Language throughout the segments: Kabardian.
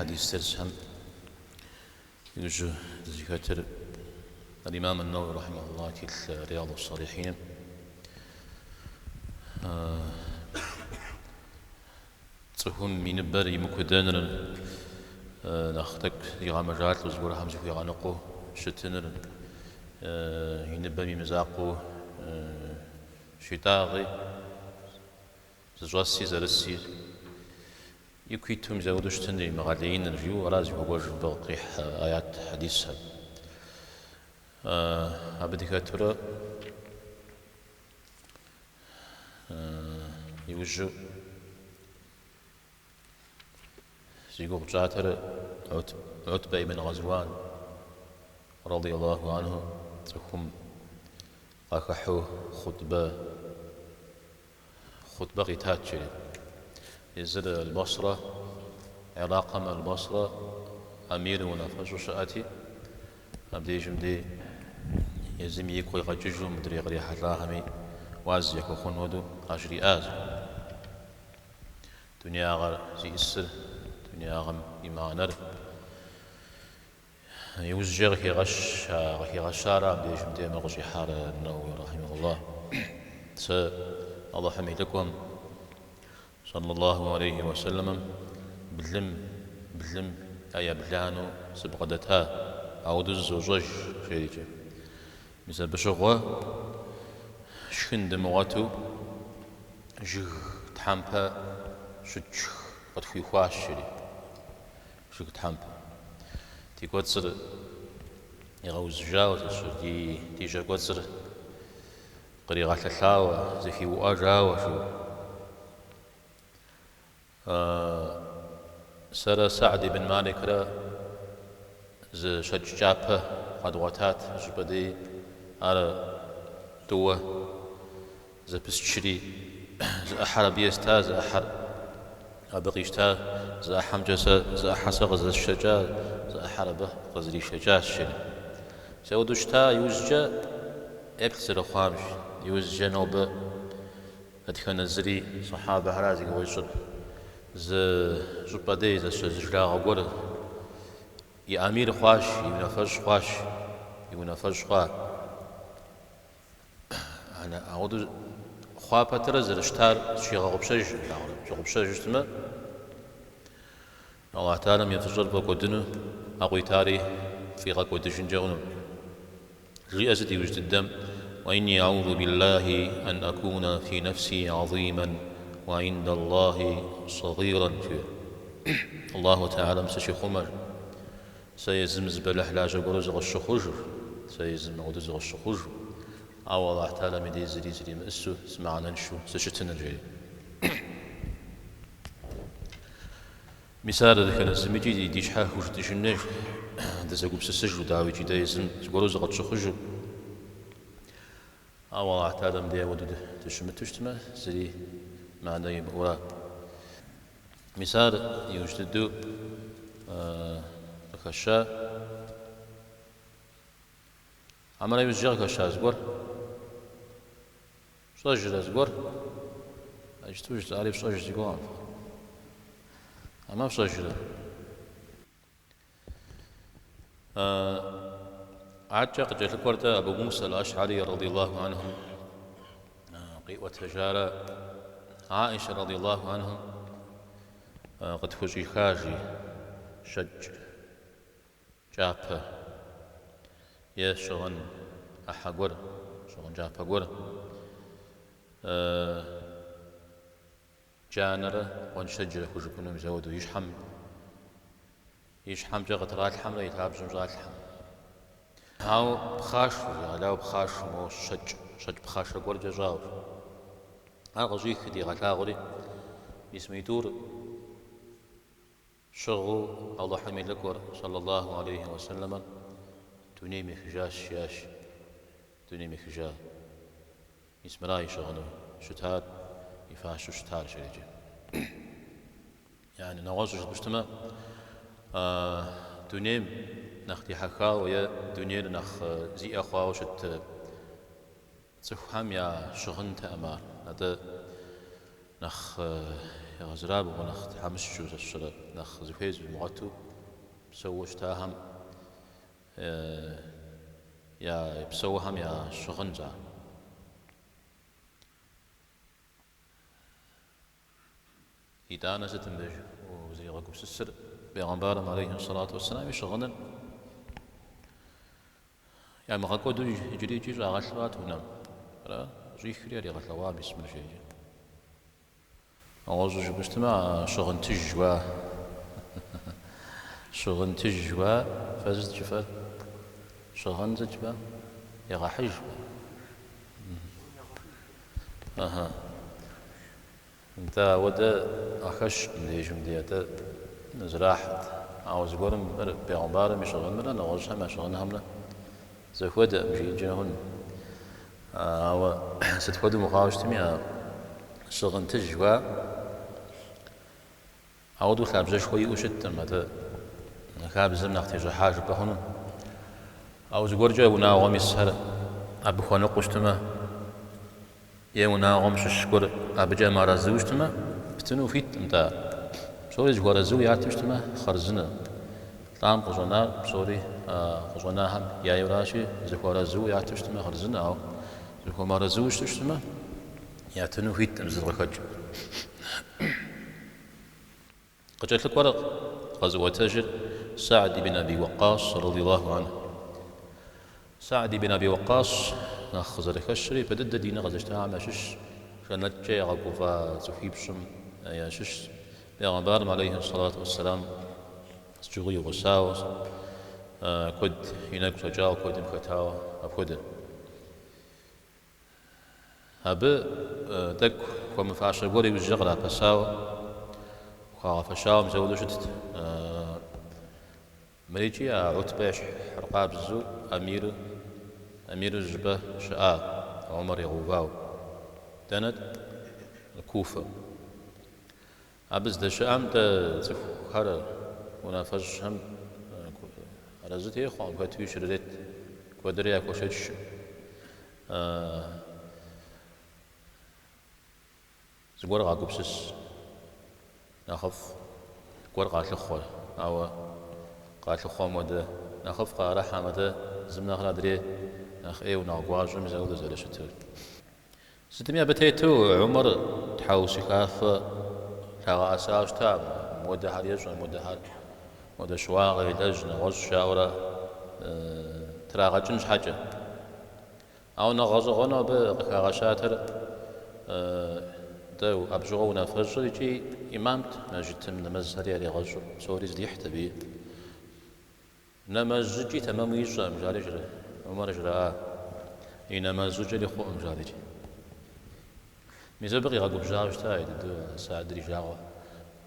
Хьэдис дерсхэм иужьу дызыхэтыр Аль-Имам ан-Нэуи рахьимэхуллах и тхылъ Рияду ас-Салихьиным цӏыхум и ныбэр имыкудэныр, нэхъ тӏэкӏу зигъэмэжалӏэу зыгуэрхэм зыхуигъэныкъуэу щытыныр, и ныбэм имызакъуэу щитӏагъи, зыщӏэси зэрыси ику иту мис апхуэдэу щытыныр, имыгъэлеиныр, жиӏэу ара зыхуэкӏуэжыр мыбы къихь аят хьэдисхэр. Абы дыхэтурэ иужьу зи гугъу тщӏатэр Утбэ ибн Гъэзуан, радиаллаху анху, цӏыхум къахыхьэу хъутӏбэ Хъутӏбэ къитат жери. Езыр Аль-Басрэ, Иракым Аль-Басрэ амир унафэщӏу щыӏэти, абдежым дей езым игу къигъэкӏыжу мыдрей кърихьэлӏахэми уаз яхуэхъун хуэдэу къажриӏащ. Дунеягъэр зиӏысыр, дунеягъэм и мыхьэнэр. Иужькӏэ къыхигъэщара абдежым дей мыр къыщӏихьар Нэуи рахьимэхуллах. Сэ Алыхьым и лӏыкӏуэм, саллаллаху алейхи уэсэлэмым, блым, блым я ебланэу сыбгъэдэта, ауэдэу зызощӏэж, жерикӏэ. Мис абы щыгъуэ шхын дымыгъуэту жыг тхьэмпэ щытшх къытхуихуащ, жери. Жыг тхьэмпэ. Ди кӏуэцӏыр игъэузыжауэ, ди жьэ кӏуэцӏыр къригъэлъэлъауэ, зэхиуӏуэжауэ, жиӏэу. Сэрэ Сэгьд ибн Маликрэ зы щэкӏ кӏапэ къэдгъуэтат зыщӏыпӏэ дей, ар тӏууэ зэпысчри, зы ӏыхьэр абы еста, зы ӏыхьэр абы къищта, зы ӏыхьэмкӏэ сэ, зы ӏыхьэ сэ къызэсшэкӏа, зы ӏыхьэр абы къызришэкӏащ, жери. Мис ауэдэу щыта иужькӏэ еплъ зэрыхъуам, иужькӏэ нобэ дэтхэнэ зыри сахьабэхэра зи гугъу ищӏыр, зы щӏыпӏэ дей зы жылагъуэ гуэр и амир хъуащ, и унафэщӏ хъуащ, и унафэщӏ хъуа. Ауэдэу хъуа пэтрэ зэрыщытар зыщигъэгъупщэж, щыгъупщэжу щытмэ, Аллахь Тэхьэлам и фӏыщӏэр фӏэкӏуэдыну, а къуитари фӏигъэкӏуэдыжынкӏэ хъуну. Жиӏэ сыт иужь дыдэм, Уа инни аузу биллахи ан акуна фи нэфси азиман уа индаллахи сэгъиран, жиӏэ. Аллаху Тэхьэлам сыщихъумэ. Сэ езым зы бэлыхьлажьэ гуэру зыкъысщыхъужыр, сэ езым апхуэдэу зыкъысщыхъужу, ауэ Аллахь Тэхьэлам и дей зыри сримыӏысу, сымыхьэнэншэу сыщытыныр, жери. Мис ар дэтхэнэ зымикӏи ди щхьэ хужытӏыжын хуейщ, дызэгупсысыжу, дауикӏи дэ езым зыгуэру зыкъытщыхъужу. Ауэ Аллахь Тэхьэлам дей апхуэдэу дыщымыту щытмэ, зыри мыхьэнэ имыӏэура. Мис ар иужь дыдэу къыхэща. Хьэмэрэ иужькӏэ къыхэща зыгуэр? Фщӏэжрэ зыгуэр? Иджыпсту жысӏари фщӏэж си гугъэм. Хьэмэ фщӏэжрэ? Адэкӏэ къыкӏэлъыкӏуэр-тӏэ Абу Муса аль-Аш'ари радиаллаху анхум къиӏуэтэжарэ Аиша радиаллаху анхум къытхущӏиха жи щэкӏ кӏапэ е щыгъын ӏыхьэ гуэр, щыгъын кӏапэ гуэр. Джанэрэ гъуэншэджрэ хужыпӏэну мис ауэдэу и щхьэм и щхьэмкӏэ къытралъхьэмрэ и лъабжьэм щӏалъхьэм. Ауэ пхъашэу, егъэлеяуэ пхъашэу, моуэ щэкӏ, щэкӏ пхъашэ гуэркӏэ щӏауэ. Ар къыщӏихри дигъэлъагъури, мис мыитӏур щыгъыу Алыхьым и лӏыкӏуэр, саллаллаху алейхи уэсэлэмэр, дунейм ехыжащ, жиӏащ, дунейм ехыжа. Мис мыра и щыгъыну щытар, и фащэу щытар, жери. Яни нэгъуэщӏу жыпӏэу щытмэ, дунейм нэхъ дихьэхауэ е дунейр нэхъ зиӏэ хъуауэ щыт цӏыхухэм я щыгъынтэкъым ар, атӏэ нэхъ тегъэзырабгъуу, нэхъ тхьэмыщкӏэу сэ сщӏэрэ, нэхъ зыхуей зымыгъуэту псэууэ щытахэм я псэухэм я щыгъынщ ар. Итӏанэ сыт мыбдеж узригъэгупсысыр? Бегъымбарым алейхи сэлату уэсселам и щыгъыныр ямыгъэкӏуэду иджыри икӏи щӏагъэлъурат унэм. Ара? Щӏихри яригъэлъэгъуа мис мыр жери. Нэгъуэщӏу жыпӏэу щытмэ, а щыгъын тыж жыхуаӏэр. Щыгъын тыж жыхуаӏэр, фэ сыт жыфӏэр? Щыгъын сыт жыпӏэр? Егъэхьыж. Ыхьы. Нтӏэ, ауэдэ къахэщкъым мыбдежым дей, атӏэ зэрахьэт. Ауэ зыгуэрым мыр бегъымбарым и щыгъынымрэ нэгъуэщӏхэм я щыгъынхэмрэ зэхуэдэкъым жиӏэнкӏэ хъун. Ауэ сыт хуэдэу мыхъуауэ щытми, а щыгъын тыж жыхуаӏэр Ауэдэу лъабжьэшхуэ иӏэу щыткъым, атӏэ хабзэм нэхъ тещӏыхьа жыпӏэ хъуну. Ауэ зыгуэркӏэ унагъуэм исхэр абы хуэныкъуэу щытмэ, е унагъуэм щыщ гуэр абыкӏэ мыарэзыуэ щытмэ, птыну хуиткъым-тӏэ ар. Псори зыхуэарэзыуэ яту щытмэ, хъарзынэ. Лӏам къыщӏэнар псори къыщӏэнахэм яйуращи, зыхуэарэзыуэ яту щытмэ, хъарзынэ, ауэ зыхуэмыарэзыуэ щыту щытмэ, ятыну хуиткъым зыр къыхэкӏ. Къыкӏэлъыкӏуэр къэзыӏуэтэжыр Са'д ибн Аби Уэкъас радиаллаху анху. Са'д ибн Аби Уэкъас нэхъ къызэрыхэщыр япэ дыдэ диныр къэзыщтахэм ящыщщ, жэнэткӏэ ягъэгуфӏа цӏыхуипщӏым ящыщщ. Бегъымбарым алейхи сэлату уэсселам сыт щыгъуи игъусауэ, куэд и нэгу щӏэкӏауэ, куэдым хэтауэ апхуэдэ. Абы тӏэкӏу хуэмыфащэ гуэр иужькӏэ кърапэсауэ, хуагъэфэщауэ мис апхуэдэу щытт. Мыр икӏи а Утбэ ещхьыркъабзэу амиру, амиру зыщӏыпӏэ щыӏа, Умар игъэувауэ. Дэнэт? Куфэ. Абы здэщыӏэм дэ цӏыхухэр унафэщӏхэм арэзы техъуэкъым, хэтуи щрырет, куэдрэ яхуэшэчкъым. Зыгуэр къагупсыс, нэхъыфӏ гуэр къалъыхъуэ, ауэ къалъыхъуэм хуэдэ нэхъыфӏ къаӏэрыхьэм, атӏэ зым нэхърэ адрей нэхъ ӏейуэ, нэхъ гуащӏэу мис апхуэдэу зэрыщытыр. Сытми абы тету Умар тхьэусыхафэ лъагъэӏэсауэ щыта, мыуэдэхэр ещӏэ, мыуэдэхэр, мыуэдэ щыуагъэ елэжь, нэгъуэщӏ жаӏэурэ трагъэкӏын щхьэкӏэ. Ауэ нэхъ гъэщӏэгъуэну абы къыхагъэщатэр дэ абы щыгъуэ унафэщӏыр икӏи имамт, мэжджытым нэмэзхэри яригъэщӏу, псори здихьт абыи. Нэмэз щӏыкӏи тэмэму ищӏэкъым, жари Умар жраӏа. И нэмэз щӏыкӏэри хъуӏым, жарикӏ. Мис абы къигъэгубжьауэ щыта, ӏей дыдэу Саадыр и жагъуэ,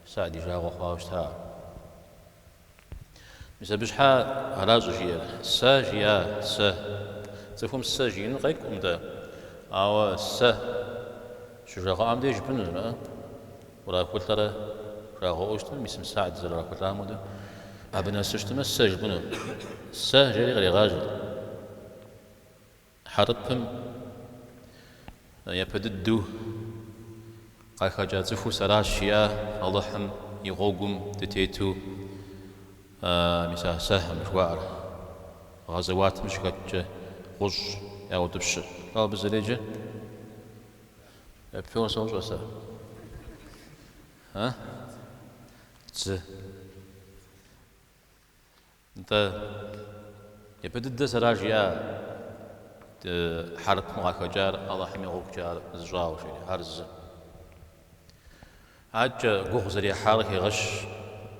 Саад и жагъуэ хъуауэ щыта. Мис абы щхьа ара щӏыжиӏэр? Сэ жиӏа, сэ. Цӏыхум сэ жиӏэну къекӏукъым-тӏэ, ауэ сэ щыжагъэӏэм деж жыпӏэнущ, мыӏэ. Урахулӏэрэ жагъэӏэу щытмэ, мис мы Саад зэрырахулӏам хуэдэу, абы нэсу щытмэ, сэ жыпӏэну. Сэ жери кърегъажьэрт. Хьэрыпым япэ дыдэу къахэкӏа цӏыхуу сэращ, жиӏа Алыхьым и гъуэгум дытету, мис а сэхьм жыхуаӏэр, гъэзэуатым щыхэткӏэ гъущӏ яутӏыпщыр. Лӏо абы зэреджэр? Еплъыуэ сощӏэ сэ. А? Дзы. Нтӏэ, япэ дыдэ сэра жиӏа хьэрыпым къахэкӏар Алыхьым и гъуэгукӏэ ар зыщӏауэ, жери, ар зы. Адэкӏэ гугъу зэрехьар къыхегъэщ.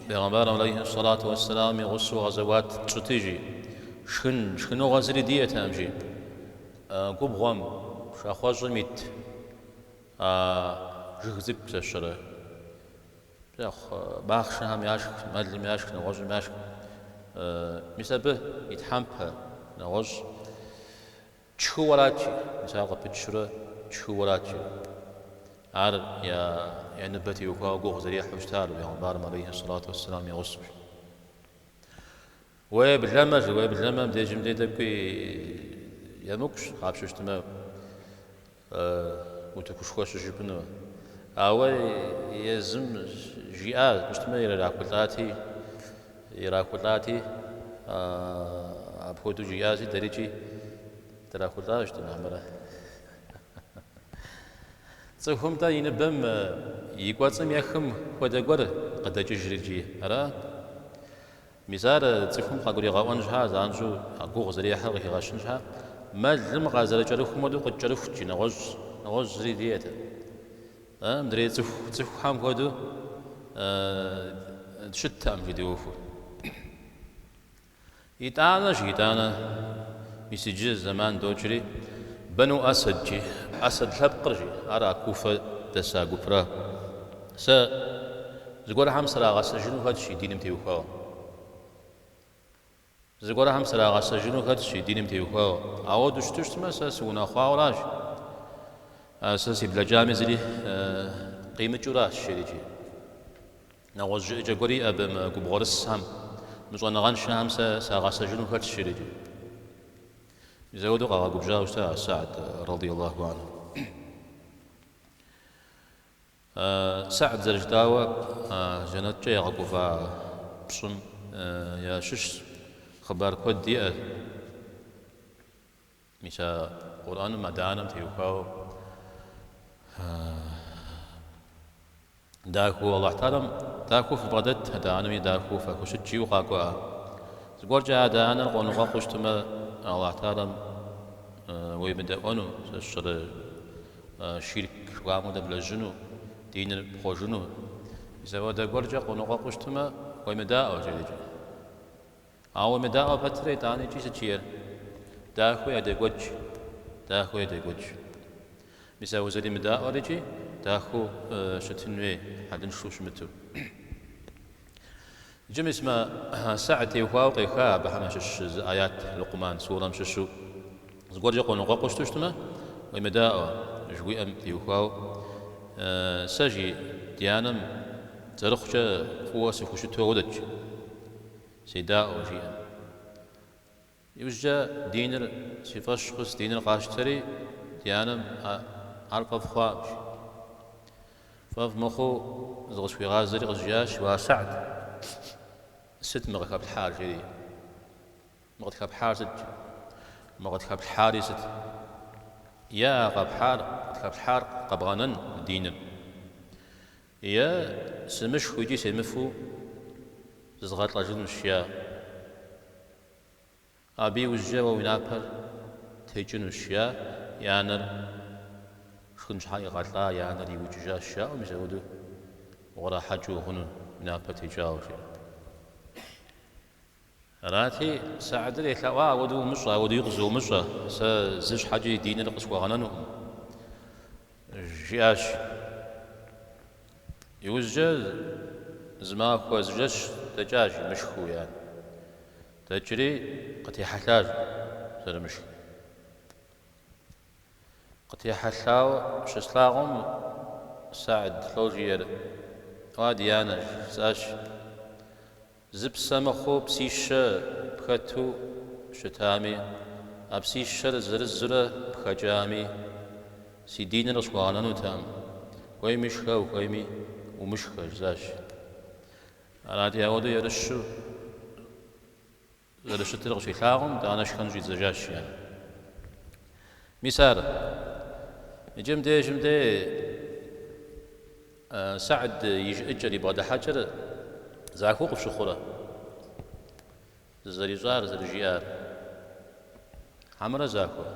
Бегъымбарым алейхи сэлату уэсселам и гъусэу гъэзэуат тщӏыти, жи. Шхын, шхыныгъуэ зыри диӏэтэкъым, жи. Губгъуэм, пшахъуэщӏым ит а жыг цӏыкӏу сэ сщӏэрэ. Махъшэхэм яшх, мэлым яшх, нэгъуэщӏым яшх. Мис абы и тхьэмпэ, нэгъуэщӏ. Тшхыуэ арат, жи, мис ар къыпытчурэ тшхыуэ арат, жи. Ар я ныбэ теухуауэ гугъу зэрехьу щытар бегъымбарым алейхи сэлату уэсселам и гъусэу. Уеблэмэ, жи, уеблэмэ, мыбдежым дей тӏэкӏуи емыкӏущ, къапщтэу щытмэ, утыкушхуэ щыжыпӏэну. Ауэ езым жиӏа щытмэ ирахулӏати, ирахулӏати, апхуэдэу жиӏащи, дэрикӏи драхулӏащ дэ хьэмэрэ. Цӏыхум-тӏэ и ныбэм и кӏуэцӏым ехым хуэдэ гуэр къыдэкӏыжыр икӏи, ара? Мис ар цӏыхум къагуригъэӏуэн щхьа, занщӏэу гугъу зэрехьыр къыхигъэщын щхьа, мэлым къазэрыкӏэрыхум хуэдэу къыткӏэрыхут жи, нэгъуэщӏ, нэгъуэщӏ зыри диӏэтэкъым. Мыдрей цӏыху, цӏыхухэм хуэдэу щыттэкъым жи ди ӏуэхур. Итӏанэ, жи, итӏанэ, мис иджы зэман докӏри, Бану Асад, жи, Асад лъэпкъыр, жи, ар а Куфэ дэса гупра. Сэ зыгуэрхэм срагъэсэжыну хэтщ и диным теухуауэ. Зыгуэрхэм срагъэсэжыну хэтщ и диным теухуауэ. Ауэдэу щыту щытмэ, сэ сыунэхъуауэращ. Сэ си блэкӏами зыри къимыкӏыуращ, жери икӏи. Нэгъуэщӏ жыӏэкӏэ гуэр иӏэ абы мы губгъуэрысхэм, мы щӏэныгъэншэхэм сэ сагъэсэжыну хэтщ, жери икӏи. Мис ауэдэу къагъэгубжьауэ щыта Саад, радиаллаху анху. Саад зэрыжытӏауэ, жэнэткӏэ ягъэгуфӏа пщӏым ящыщщ, хъыбар куэд иӏэ. Мис а Къурӏэным адэ-анэм теухуауэ дахэу Алыхь Тэхьэлам дахэу фыбгъэдэт, адэ-анэми дахэу фахущыт жиӏэу къакӏуэӏэ. Зыгуэркӏэ адэ-анэр къоныкъуэкъуу щытмэ, Алыхь Тэхьэлам уемыдэӏуэну, сэ сщӏэрэ ширк жыхуаӏэм хуэдэ блэжьыну, диныр пхъуэжыну. Мис апхуэдэ гуэркӏэ къоныкъуэкъуу щытмэ, уемыдаӏуэ, жери. Ауэ уемыдаӏуэ пэтрэ итӏанэ икӏи сыт жиӏэр? Дахэу ядекӏуэкӏ, дахэу ядекӏуэкӏ. Мис а узэремыдаӏуэр икӏи дахэу щытын хуей, хьэлыншэу щымыту. Иджы мис мы Саад теухуауэ къеха абыхэм ящыщ зы аят Лукъман сурэм щыщу зыгуэркӏэ къоныкъуэкъуу щыту щытмэ, уемыдаӏуэ жыхуиӏэм теухуауэ сэ жи ди анэм зэрыхъукӏэ фӏыуэ сыхущыту ауэдэт жи, седаӏуэу жиӏэм. Иужькӏэ диныр си фӏэщ хъус, диныр къасщтэри, ди анэм ар фӏэфӏ хъуакъым, жи. Фӏэфӏ мыхъуу зыкъысхуигъазэри къызжиӏащ, Уа Саад, сыт мы къыхэплъхьар, жери. Мы къытхэплъхьар сыт? Мы къытхэплъхьари сыт? Е а къэпхьар, къытхэплъхьар къэбгъэнэн диныр? Е сымышхыу икӏи семыфэу зызгъэлӏэжынущ, жиӏа. Абы иужькӏэ уэ уи напэр текӏынущ, жиӏа, и анэр шхын щхьа игъэлӏа, и анэр иукӏыжащ, жаӏэу, мис апхуэдэу укърахьэкӏыу хъуну, уи напэр текӏауэ, жиӏа. Арати, Саадыр елъэӏуа, ауэдэу умыщӏэ, ауэдэуи къызумыщӏэ, сэ зы щхьэкӏи диныр къысхуэгъэнэнукъым, жиӏащ. Иужькӏэ зы махуэ, зы жэщ дэкӏащ, мышхыу, я. Дэкӏри къытехьэлъащ зэрымышх. Къытехьэлъауэ щыслъагъум, Саад лӏо жиӏэр, Уа, ди анэ, жысӏащ. Зы псэ мыхъуу псищэ пхэту щытами, а псищэр зырызурэ пхэкӏами, си диныр къысхуэгъэнэнутэкъым. Ухуейми шхэ, ухуейми умышхэ, жысӏащ. Арати, ауэдэу ерыщу зэрыщытыр къыщилъагъум, итӏанэ шхэн щӏидзэжащ, жиӏэ. Мис ар. Иджы мыбдежым де Саад и жыӏэкӏэр, и бгъэдыхьэкӏэр захуэу къыфщыхъурэ? Зызэрищӏар, зэрыжиӏар. Хьэмэрэ захуэ?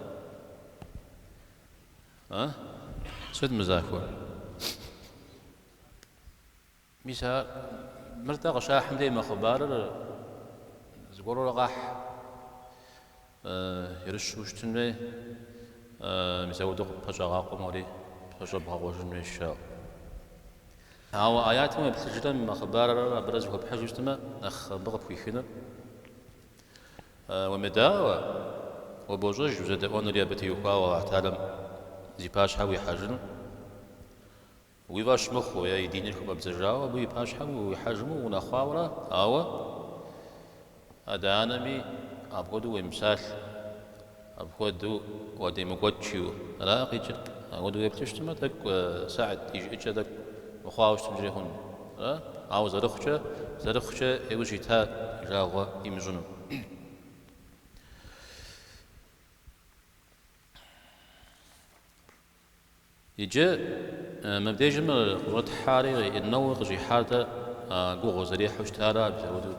А? Сыт мызахуэр? Мис ар, мыр-тӏэ къыщахьым дей мы хъыбарыр зыгуэрурэ къахь, ерыщу щытын хуей, мис ауэдэу къыппэщӏагъакъуэм уэри пэщӏэбгъэкъуэжын хуейщ, жаӏэу. Ауэ аятым уеплъыжрэ мы хъыбарыр абырэ зэхуэпхьыжу щытмэ, нэхъ абы къыпхуихынур уемыдаӏуэ, уэ бощӏэж узэдэӏуэнури абы теухуауэ Алыхь Тэхьэлам зи пащхьэ уихьэжыну. Уи фӏэщ мыхъуу е и диныр хыфӏэбдзэжауэ абы и пащхьэм уихьэжмэ уунэхъуауэра, ауэ адэ-анэми апхуэдэу уемыпсалъэ, апхуэдэу уадемыкӏуэкӏ жиӏэу ара къикӏыр? Апхуэдэу уеплъу щытмэ, тӏэкӏу Сэгьд и жыӏэкӏэ тӏэкӏу мыхъуауэ щытынкӏэри хъун. Ара? Ауэ зэрыхъукӏэ, зэрыхъукӏэ иужь ита жагъуэ имыщӏыну. Иджы мыбдежым къыщӏэтхьари Нэуэуи къыщӏихьар-тӏэ гугъу зэрехьу щытара, мис апхуэдэу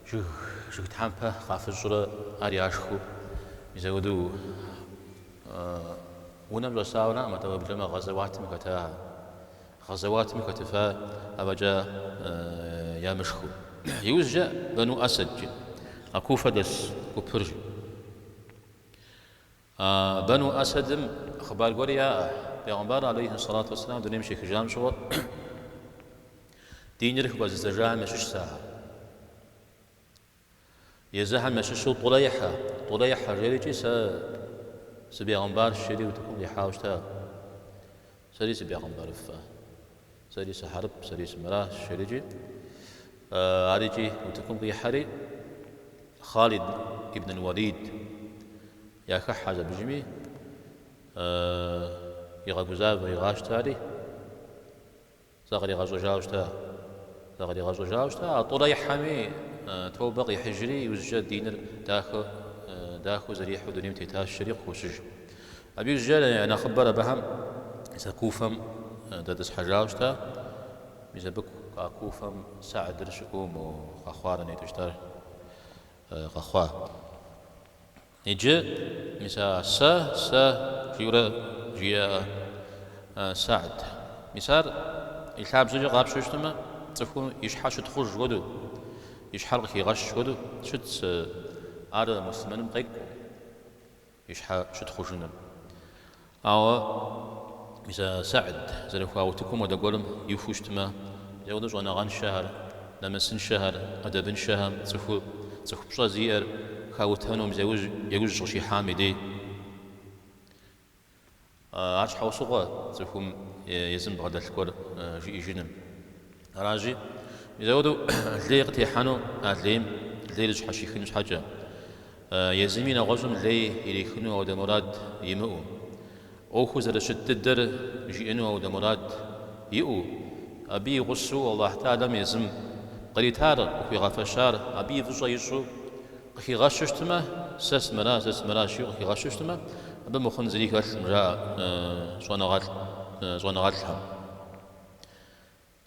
жыг, жыг тхьэмпэ къафыщӏрэ ар яшхыу, мис апхуэдэу унэм щӏэсауэ араӏым, атӏэ уеблэмэ гъэзэуатым хэтахэр. Гъэзэуатым хэтыфа афӏэкӏа ямышхыу. Иужькӏэ Бану Асад жи, а Куфэ дэс гупыр жи. А Бану Асадым хъыбар гуэри яӏэ. Бегъымбар алейхи сэлату уэсселам дунейм щехыжам щыгъуэ диныр хыфӏэзыдзэжахэм ящыщщ ахэр. Езыхэм ящыщу Тӏулейхьэ, Тӏулейхьэ жерикӏи сэ сыбегъымбарщ жери утыкум къихьауэ щыта. Сэри сыбегъымбарыфэ, сэри сыхьэрып, сэри сымыращ жерикӏи. Арикӏи утыкум къихьэри Хъалид ибн Уэлид яхыхьэщ абыжми, игъэгузавэ, игъащтэри, закъригъэщӏэжауэ щыта. Закъригъэщӏэжауэ щыта. А Тӏулейхьэми тобэ къихьыжри, иужькӏэ диныр дахэ, дахэу зэрихьэу дунейм тетащ, жери къыхощыж. Абы иужькӏэ я нэхъыбэр абыхэм мис а Куфэм дэтӏысхьэжауэ щыта. Мис абы а Куфэм Сэгьдыр щыӏэу мо къэхъуар нетӏу щытар къэхъуа. Иджы мис а сэ, сэ жиӏэурэ жиӏэ Сэгьд. Мис ар и лъабжьэкӏэ къапщтэу щытмэ, цӏыхум и щхьэ щытхъуж хуэдэу, и щхьэр къыхигъэщ хуэдэу щытщ, ар муслъымэным къекӏукъым. И щхьэ щытхъужыныр. Ауэ мис а Сэгьд зэрыхуа утыкум хуэдэ гуэрым ихуэу щытмэ, мис апхуэдэу щӏэныгъэншэхэр, нэмысыншэхэр, ӏэдэбыншэхэм цӏыху, цӏыху пщӏэ зиӏэр хаутэну мис яужь, яужь къыщихьам и дей. Ар щхьэусыгъуэ цӏыхум езым бгъэдэлъ гуэр жиӏэжыным. Аращи, мис апхуэдэу лей къытехьэну а лейм лейр зыщхьэщихын щхьэкӏэ, езыми нэгъуэщӏым лей ирихыну ауэдэ мурад имыӏэу, ӏуэхур зэрыщыт дыдэр жиӏэну ауэдэ мурад иӏэу, абы и гъусэу Аллахь Тэхьэлам езым къритар, къыхуигъэфэщар, абы и фӏыщӏэ ищӏу къыхигъэщу щытмэ, сэ сымыра, сэ сымыра жиӏэу къыхигъэщу щытмэ, абы мыхъун зыри хэлъкъым, жаӏэ щӏэныгъэлӏхэм.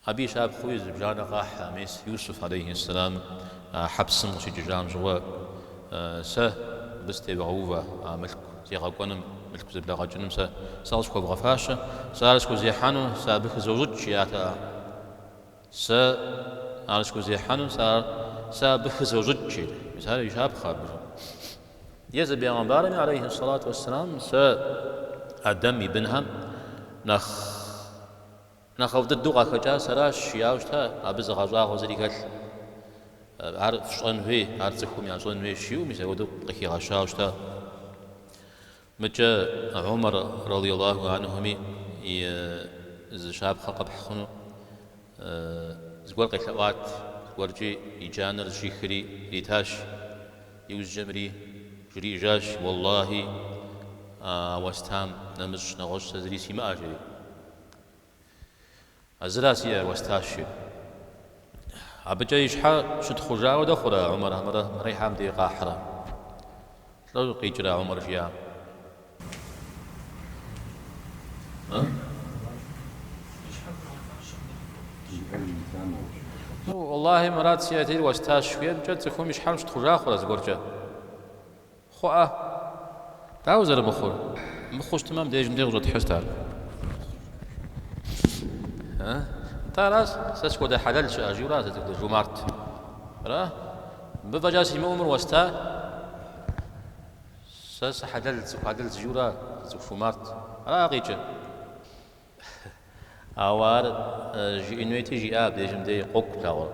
Абы и щапхъэуи зыбжанэ къахь, мес Юсуф алейхи сэлам хьэпсым къыщикӏыжам щыгъуэ, сэ мыбы сытевгъэувэ а мылъку зегъэкӏуэным, мылъку зэблэгъэкӏыным сэ сэ къысхуэвгъэфащэ, сэ ар схузехьэну, сэ абы хызощӏыкӏ, жиӏат а. Сэ ар схузехьэну, сэ ар сэ абы хызощӏыкӏ, жери. Мис ар и щапхъэ абы. Езы бегъымбарми, алейхи сэлату уэсселам, сэ Адэм и бынхэм нэхъ Нэхъыфӏ дыдэу къахэкӏар сэращ, жиӏауэ щыта, абы зыгъэщӏагъуэ зыри хэлъкъым. Ар фщӏэн хуей, ар цӏыхум ящӏэн хуейщ, жиӏэу мис апхуэдэу къыхигъэщауэ щыта. Мыкӏэ Умар радиаллаху анхуми и зы щапхъэ къэпхь хъуну зыгуэр къелъэӏуат, зыгуэркӏи и джанэр зыщихри иритащ. Иужькӏэ мыри жриӏэжащ, Уэллахи, а уэстам нэмыщӏ нэгъуэщӏ сэ зыри симыӏэ, жери. А зыра сиӏэр уэстащ, жери. Абыкӏэ и щхьэ щытхъужа хуэдэ хъурэ Умар хьэмэрэ мырихьам дей къахьрэ? Лӏо къикӏрэ Умар жиӏам? Уэллахи, мырат сиӏэтери уэстащ, жиӏэмкӏэ цӏыхум и щхьэм щытхъужа хъурэ зыгуэркӏэ? Хъуӏэ? Дауэ зэрымыхъур? Мыхъуу щытмэ, мыбдежым дей къыщӏэтхьыр сыт ар? Нтӏэ аращ, сэ схуэдэ хьэлэл щыӏэ, жиӏэура сэ схуэдэ жумарт. Ара? Мыбы фӏэкӏа симыӏэу мыр уэста? Сэ сыхьэлэл, цӏыху хьэлэл жиӏэура, цӏыху жумарт. Ара къикӏыр? Ауэ ар жиӏэн хуейти, жиӏа абдежым дей къокӏу плъагъурэ.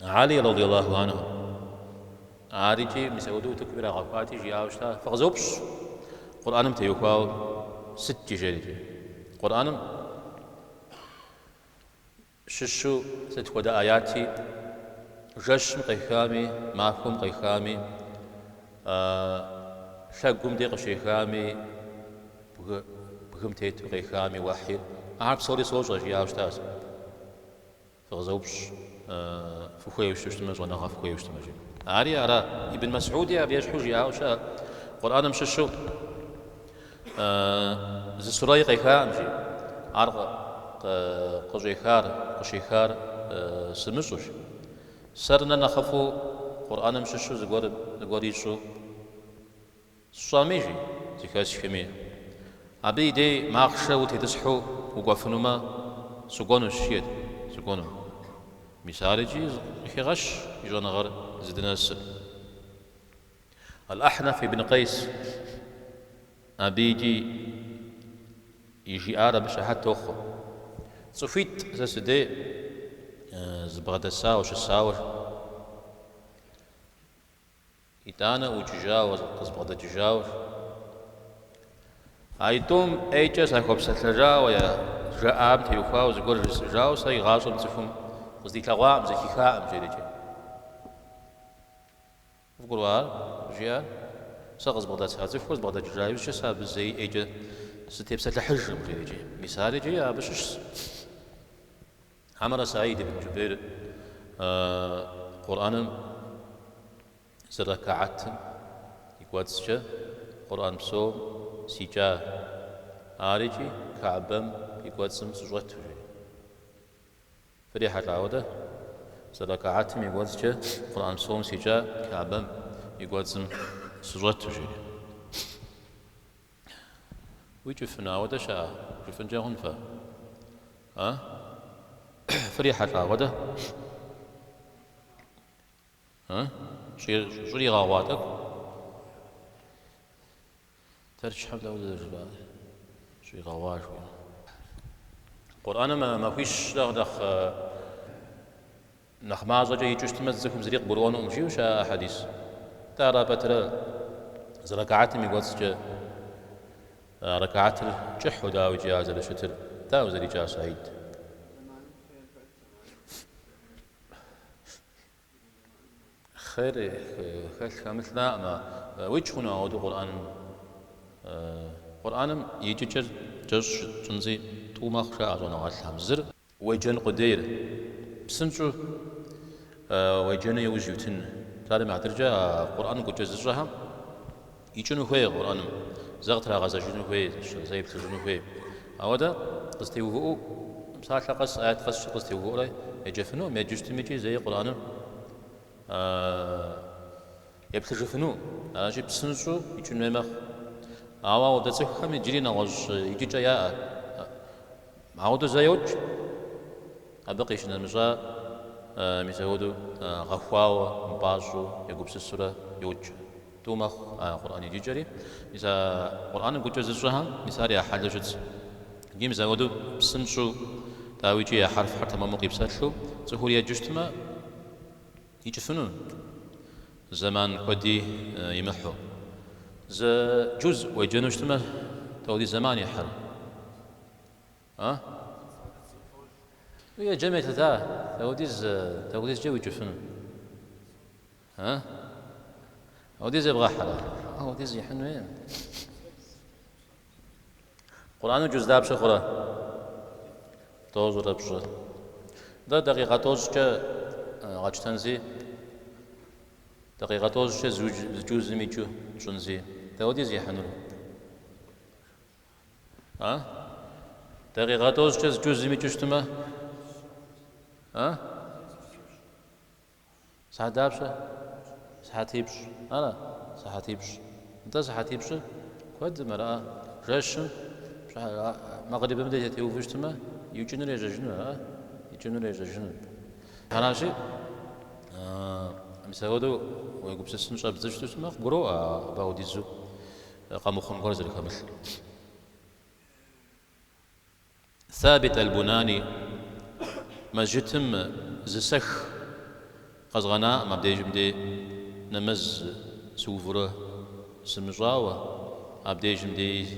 Али радиаллаху анху ар икӏи мис апхуэдэу утыкум ирагъэхуати, жиӏауэ щыта, Фыкъызэупщӏ Къурӏэным теухуауэ сыткӏи, жерикӏи. Къурӏэным щыщу сыт хуэдэ аяти жэщым къехами, махуэм къехами, лъэгум дей къыщехами, бгы. Бгым тету къехами уэхьир, ахэр псори сощӏэ, жиӏауэ щытащ. Фыкъызэупщӏ, фыхуейуэ щытмэ, щӏэныгъэ фыхуейуэ щытмэ, жи. Ари ара? Ибн Мэсгьуди абы ещхьу жиӏауэ щыӏэ. Къурӏэным щыщу зы сурэи къехакъым, жи. Ар къыщӏехар, къыщехар сымыщӏэу, жи. Сэр нэ нэхъыфӏу Къурӏэным щыщу зыгуэр, зыгуэр ищӏэу Сщӏэми, жи, зэхэсхми, абы и дей махъшэ утетӏысхьэу укӏуэфынумэ, сыкӏуэнущ, жиӏэт, сыкӏуэну. Мис ар икӏи къыхегъэщ и щӏэныгъэр зыдынэсыр. Аль-Ахьнаф ибн Къейс абы икӏи и жиӏар абы щыхьэт тохъуэ. Цӏыхуитӏ сэ сыдей зыбгъэдэсауэ, щысауэ. Итӏанэ ӏукӏыжауэ, къызбгъэдэкӏыжауэ. Аитӏум ӏейкӏэ сахуэпсэлъэжауэ, я жаӏам теухуауэ зыгуэр жысӏэжауэ сэ игъащӏэм цӏыхум къыздилъэгъуакъым, зэхихакъым, жерикӏэ. Къывгурыӏуа ар? Жиӏар? Сэ къызбгъэдэса цӏыхур збгъэдэкӏыжа иужькӏэ сэ абы зэи ӏейкӏэ сытепсэлъыхьыжкъым, жерикӏэ. Мис ар икӏи абы щыщщ. Хьэмэрэ Саид ибн Джубейр Къурӏэным зы рэкаатым и кӏуэцӏкӏэ Къурӏэн псом сикӏа, ар икӏи Каабэм и кӏуэцӏым сыщӏэту, жери. Фрихьэлӏа ауэдэ? Зы рэкаатым и кӏуэцӏкӏэ Къурӏэн псом сикӏа, Каабэм и кӏуэцӏым сыщӏэту, жери. Уикӏыфын ауэдэ щыӏэ, жыфӏынкӏэ хъун фэ? А? Фрихьэлӏа ауэдэ? А? Щӏригъэгъуа тӏэкӏу? Тэрчхэм дауэ зэрыжыпӏар? Щӏигъэгъуа жыхуиӏэм. Къурӏэным махуищ нэхъ Нэхъ мащӏэкӏэ икӏыу щытмэ, цӏыхум зыри къыгурыӏуэнукъым, жиӏэу щыӏэ хьэдис. Тӏэ ара пэтрэ зы рэкаатым и кӏуэцӏкӏэ а рэкаатыр кӏыхьу дауэ икӏи ар зэрыщытыр, дауэ зэрикӏа Саид? Хъер хэлъ хэмылъраӏым, уикӏ хъуну ауэдэу Къурӏэным. Къурӏэным и икӏыкӏэр кӏэщӏ тщӏынщи, тӏу мэхъу жаӏэ щӏэныгъэлӏхэм. Зыр. Уеджэн къудейр, псынщӏэу уеджэну иужь уитын. Псалъэм и хьэтыркӏэ, а Къурӏэн гукӏэ зыщӏэхэм икӏыну хуей Къурӏэным, зэ къытрагъэзэжыну хуей, зэ еплъыжыну хуей. Ауэдэ къызэтеувыӏэу, псалъэ къэс, аят къэс къызэтеувыӏэурэ еджэфынукъым, еджэу щытым икӏи зэи Къурӏэным еплъыжыфыну. Аращи, псынщӏэу икӏын хуей мэхъу. Ауэ ауэдэ цӏыхухэм иджыри нэгъуэщӏ икӏыкӏэ яӏэ. Ауэдэу зэ йокӏ, абы къищынэмыщӏа, мис ауэдэу гъэхуауэ, мыпӏащӏэу, егупсысурэ йокӏ. Тӏу мэхъу а Къурӏэн иджыкӏэри. Мис а Къурӏэным гукӏэ зыщӏэхэм мис ар я хьэлу щытщ. Икӏи мис ауэдэу псынщӏэу, дауикӏи я хьэрфхэр тэмэму къипсэлъу цӏыхур еджэу щытмэ, икӏыфыну, зэман куэди имыхьу. Зы джуз уеджэну щытмэ, дауэдиз зэман ихьыр? А? Уеджэм елъыта, дауэдиз, дауэдизкӏэ уикӏыфыну? А? Ауэдиз ебгъэхьрэ? Ауэдиз ихьын хуейкъым. Къурӏэныр джуз дапщэ хъурэ? Тӏощӏрэ пщӏы. Дэ дакъикъэ тӏощӏкӏэ къэтщтэнси, дакъикъэ тӏощӏкӏэ зы джузым икӏыу тщӏынси, дауэдиз ихьынур? А? Дакъикъэ тӏощӏкӏэ зы джузым икӏыу щытмэ? А? Сыхьэт дапщэ? Сыхьэтипщӏ. Ара? Сыхьэтипщӏ. Нтӏэ сыхьэтипщӏыр куэдым, ара? Жэщым мэгърибым деж зэтеувэу щытмэ, икӏынур ежьэжыну, ара? Икӏынур ежьэжыну. Аращи, мис апхуэдэу уегупсысын щӏэбдзэу щытмэ, къыбгуроӏуэ абы апхуэдизу къэмыхъун гуэр зэрыхэмылъыр. Сабит аль-Бунани, Мэжджытым зы сэх къэзгъэнаӏым абдежым дей нэмэз сыувурэ сымыщӏауэ, абдежым дей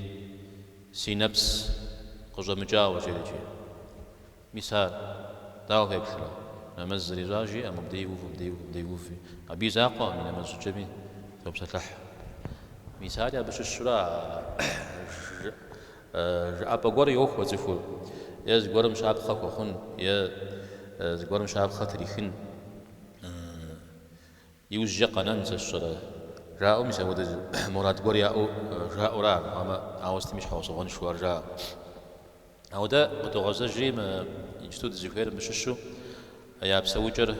си нэпс къыщӏэмыкӏауэ, жерикӏи. Мис ар, дауэ феплърэ? Нэмэз зэрищӏар жиӏэ, мыбдей ув, мыбдей ув, мыбдей ув. Абы и закъуэкъым и нэмэз щӏыкӏэми топсэлъыхь. Мис ари абы щыщурэ. Жыӏэпӏэ гуэр йохуэ цӏыхур, е зыгуэрым щапхъэ хуэхъун, е зыгуэрым щапхъэ трихын, иужькӏэ къэнэн, сэ сщӏэрэ, жаӏэу мис апхуэдэ мурад гуэр яӏэу жаӏэура, армыхъумэ, ауэ сытми щхьэусыгъуэншэу ар жаӏэ. Ауэ дэ къыдогъэзэжри, мы иджыту дызыхуейр мыбы щыщу я псэукӏэр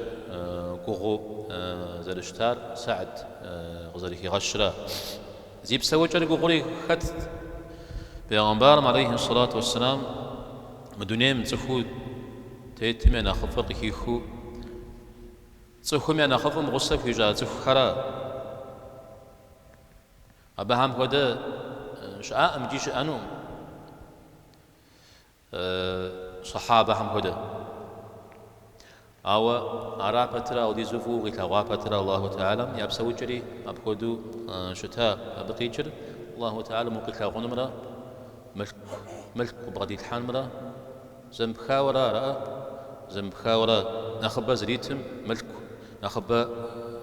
гугъуу зэрыщытар Сэгьд къызэрыхигъэщра. Зи псэукӏэр гугъури хэтт. Бегъымбарым алейхи сэлату уэсселам мы дунейм цӏыхуу тетым я нэхъыфӏыр къыхихыу, цӏыхум я нэхъыфӏым гъусэ хуищӏа цӏыхухэра. Абыхэм хуэдэ щыӏакъым икӏи щыӏэнукъым сахьабэхэм хуэдэ. Ауэ ара пэтрэ ауэдизу фӏыуэ къилъэгъуа пэтрэ Аллаху Тэхьэлам я псэукӏэри апхуэдэу щыта. Абы къикӏыр Аллаху Тэхьэлам укъилъагъунымрэ мылъку бгъэдилъхьэнымрэ Зэмыпхауэра араӏэ? Зэмыпхауэра? Нэхъыбэ зритым мылъку, нэхъыбэ,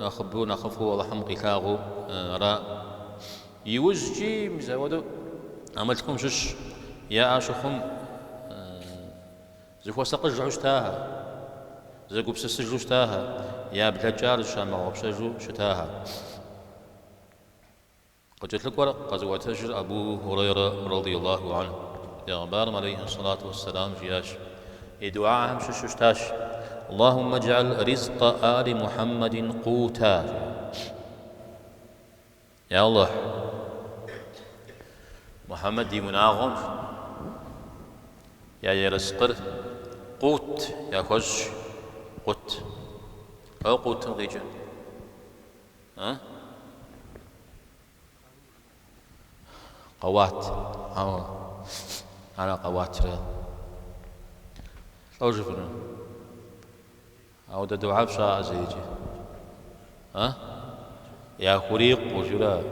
нэхъыбэу, нэхъыфӏу Алыхьым къилъагъуу ара? Иужькӏи мис апхуэдэу а мылъкум щыщ яӏэ щыхъум зыхуэсакъыжу щытахэ, зэгупсысыжу щытахэ, я блэкӏар зыщамыгъэгъупщэжу щытахэ. Къыкӏэлъыкӏуэр къэзыӏуэтэжыр Абу Хурейрэ радиаллаху анху. Пегъымбарым алейхи сэлату уэсселам жиӏащ, и дуахэм щыщу щытащ, Аллахуммэ джӏэл ризкъэ али Мухьэммэдин къута. Я Аллахь, Мухьэммэд и унагъуэм я ерыскъыр къут яхуэщӏ, къут. Ауэ къутым къикӏыр? А? Къэуат. Ауэ ара къэуатрэ? Лӏо жыфӏэну? Ауэдэ дугьэ фщӏаӏэ зэикӏи. А? Яхурикъуу, жыра?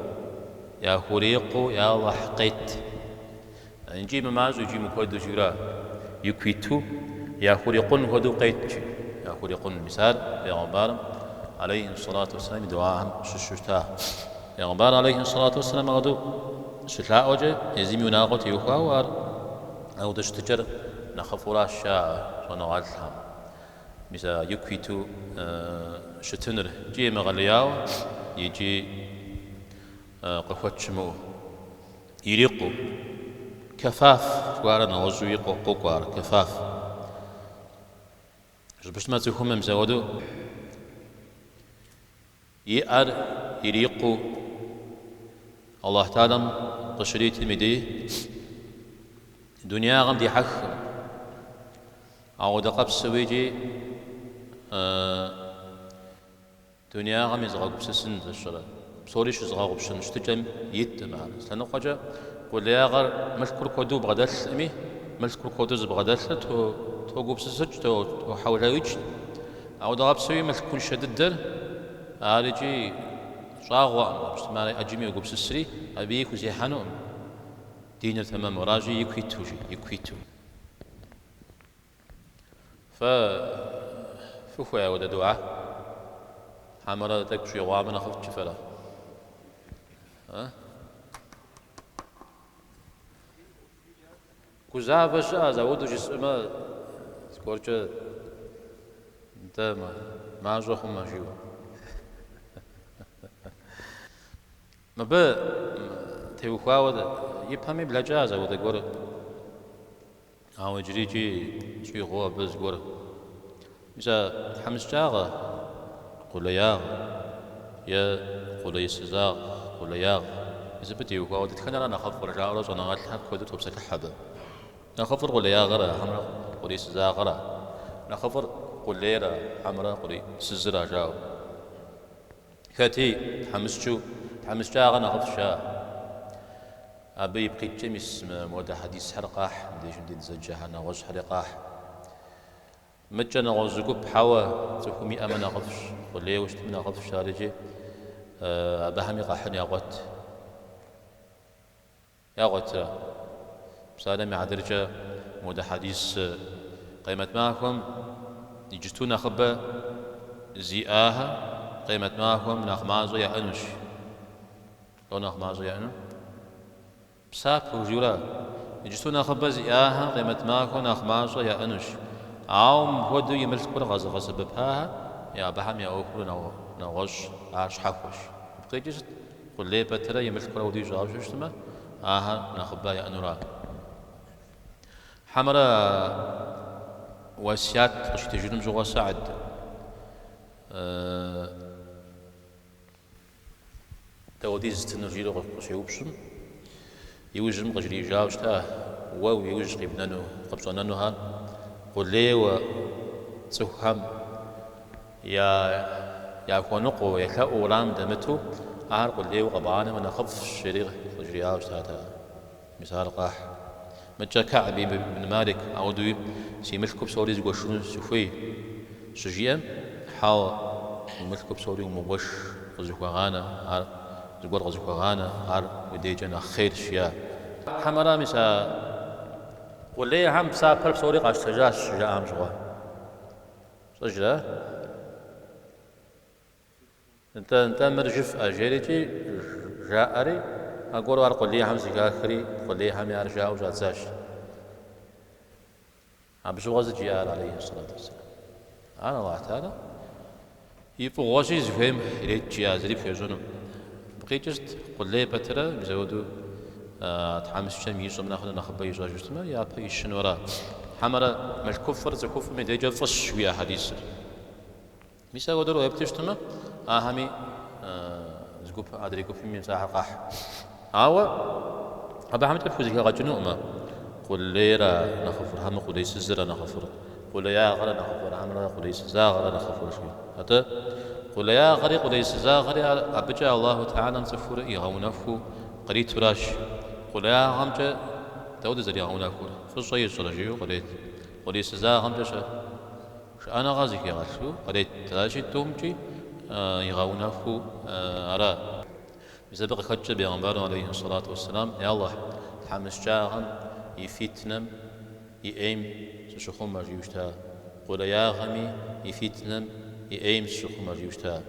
Яхурикъуу, я Аллахь, къет. Икӏи мымащӏэу, икӏи мыкуэду жыра? Ику иту яхурикъун хуэдэу къет, жи. Яхурикъун. Мис ар Пегъымбарым, алейхи сэлату уэсселам, и дуахэм щыщу щыта. Пегъымбар, алейхи сэлату уэсселам, апхуэдэу щылъаӏуэкӏэ, езым и унагъуэ теухуауэ ар ауэдэ щытыкӏэр нэхъыфӏуращ жаӏэ щӏэныгъэлӏхэм. Мис а ику иту щытыныр икӏи емыгъэлеяуэ, икӏи къыхуэт щымыӏэу. Ирикъуу. Кэфаф жыхуаӏэр нэгъуэщӏуи къокӏуэ ар, кэфаф. Жыпӏэщтмэ цӏыхум мис апхуэдэу иӏэр ирикъуу Аллахь Тэхьэлам къыщритым и дей дунеягъэм дихьэхкъым. Ауэдэ къабзэу икӏи Дунеягъэм езыгъэгупсысын зыщӏрэ, псори щызыгъэгъупщэн щытыкӏэм иткъым ар. Зы лъэныкъуэкӏэ къулеягъэр мылъкур куэду бгъэдэлъми, мылъкур куэду зыбгъэдэлъыр тогупсысыкӏ, тохьэулеикӏ. Ауэдэ къабзэуи мылъкуншэ дыдэр ар икӏи щӏагъуэкъым, апщытмэ ар ӏэджэми йогупсысри, абыи хузехьэнукъым. Диныр тэмэму, аращи, ику иту, жи, ику иту. Фэ фыхуей ауэдэ дугьэ? Хьэмэрэ тӏэкӏу щӏигъуамэ нэхъыфӏт жыфӏэрэ? Гузавэ щыӏэщ, ауэдэу жысӏэмэ, зыгуэркӏэ нтӏэ мащӏэ хъумэ, жиӏэу. Мыбы теухуауэ ипэми блэкӏащ ауэдэ гуэр. Ауэ иджыри икӏи щӏигъуу абы зыгуэр. Мис а тхьэмыщкӏагъэ, къулеягъ е къулейсызагъ, къулеягъ, мис абы теухуауэ дэтхэнэра нэхъыфӏыр, жаӏэурэ щӏэныгъэлӏхэр куэду топсэлъыхь абы. Нэхъыфӏыр къулеягъэра хьэмэрэ къулейсызагъэра? Нэхъыфӏыр къулейра хьэмэрэ къулейсызыра, жаӏэу. Хэти тхьэмыщкӏэу, тхьэмыщкӏагъэ нэхъыфӏщ, жаӏэ. Абы ипкъ иткӏэ мис мыуэдэ хьэдисхэр къахь, мыбдежым дей дызэджэхэр, нэгъуэщӏхэри къахь. Мыдкӏэ нэгъуэщӏ зы гуп хьэуэ цӏыхум иӏэмэ нэхъыфӏщ, къулейуэ щытмэ нэхъыфӏщ, ар икӏи абыхэми къахьын ягъуэт. Ягъуэтрэ? Псалъэм и хьэтыркӏэ модэ хьэдис Къемэт махуэм иджыту нэхъыбэ зиӏахэр Къемэт махуэм нэхъ мащӏэ яӏэнущ. Лӏо нэхъ мащӏэ яӏэну? Псапэу жиӏэурэ. Иджысту нэхъыбэ зиӏахэм къемэт махуэм нэхъ мащӏэ яӏэнущ. Ауэ мыпхуэдэу и мылъкур къэзыгъэсэбэпахэр, абыхэм я ӏуэхур нэгъуэщӏ, ар щхьэхуэщ. Абы къикӏыр сыт? Къулей пэтрэ и мылъкур ауэдэу ищӏауэ щытмэ, ахэр нэхъыбэ яӏэнура? Хьэмэрэ уэсят къыщитыжынум щыгъуэ Сэгьд дауэдиз стыну жиӏэу къыщеупщӏым, иужьым къыжриӏэжауэ щыта, уэ уи ужь къибнэну, къыпщӏэнэнухэр къулейуэ цӏыхухэм я яхуэныкъуэу, елъэӏуу уэрамым дэмыту, ахэр къулейуэ къэбгъанэмэ нэхъыфӏщ, жери къыжриӏауэ щытат ар. Мис ар къахь. Мыдкӏэ Кэгьб ибн Малик ауэдэуи си мылъку псори згуэшыну сыхуей щыжиӏэм, хьэуэ, уи мылъку псори умыгуэш, къызыхуэгъанэ, ар зыгуэр къызыхуэгъанэ, ар уи дежкӏэ нэхъ хъейрщ, жиӏа. Хьэмэрэ мис а къулейхэм псапэр псори къащтэжащ щыжаӏам щыгъуэ. Пщӏэжрэ? Нтӏэ, нтӏэ, мыр жыфӏэ, жерикӏи жаӏэри, аргуэру ар къулейхэм зэхахри, къулейхэми ар жаӏэу щӏадзащ. Абы щыгъуэ сыт жиӏар, алейхи сэлату уэсселам? Ар Аллахь Тэхьэлам и фӏыгъуэщи зыхуейм ирет, жиӏа, зыри пхуещӏэнукъым. Абы къикӏыр сыт? Къулей пэтрэ, мис ауэдэу тхьэмыщкӏэм ищӏэм нэхърэ нэхъыбэ ищӏэжу щытмэ, япэ ищыну ара? Хьэмэрэ мылъкуфӏыр цӏыхуфӏым и дежкӏэ фӏыщ, жиӏэ хьэдисыр. Мис апхуэдэу уеплъу щытмэ, ахэми зы гуп, адрей гупми мис ахэр къахь. Ауэ абыхэмкӏэ пхузэхэгъэкӏынукъым къулейра нэхъыфӏыр, хьэмэ къулейсызыра нэхъыфӏыр, къулеягъэра нэхъыфӏыр, хьэмэрэ къулейсызагъэра нэхъыфӏыр жи. Атӏэ къулеягъэри къулейсызагъэри ар абыкӏэ Аллаху Тэхьэлам цӏыхур игъэунэхуу къритуращ. Къулеягъэмкӏэ дауэ зэригъэунэхур? Фӏыщӏэ ищӏрэ жиӏэу кърет. Къулейсызагъэмкӏэ-щэ? Шыӏэныгъэ зыхигъэлъу кърет. Аращи, тӏумкӏи игъэунэхуу ара. Мис абы къыхэкӏкӏэ бегъымбарым алейхи сэлату уэсселам, Я Аллахь, тхьэмыщкӏагъэм и фитнэм и ӏейм сыщыхъумэ, жиӏэу щыта. Къулеягъэми и фитнэм и ӏейм сыщыхъумэ, жиӏэу щыта.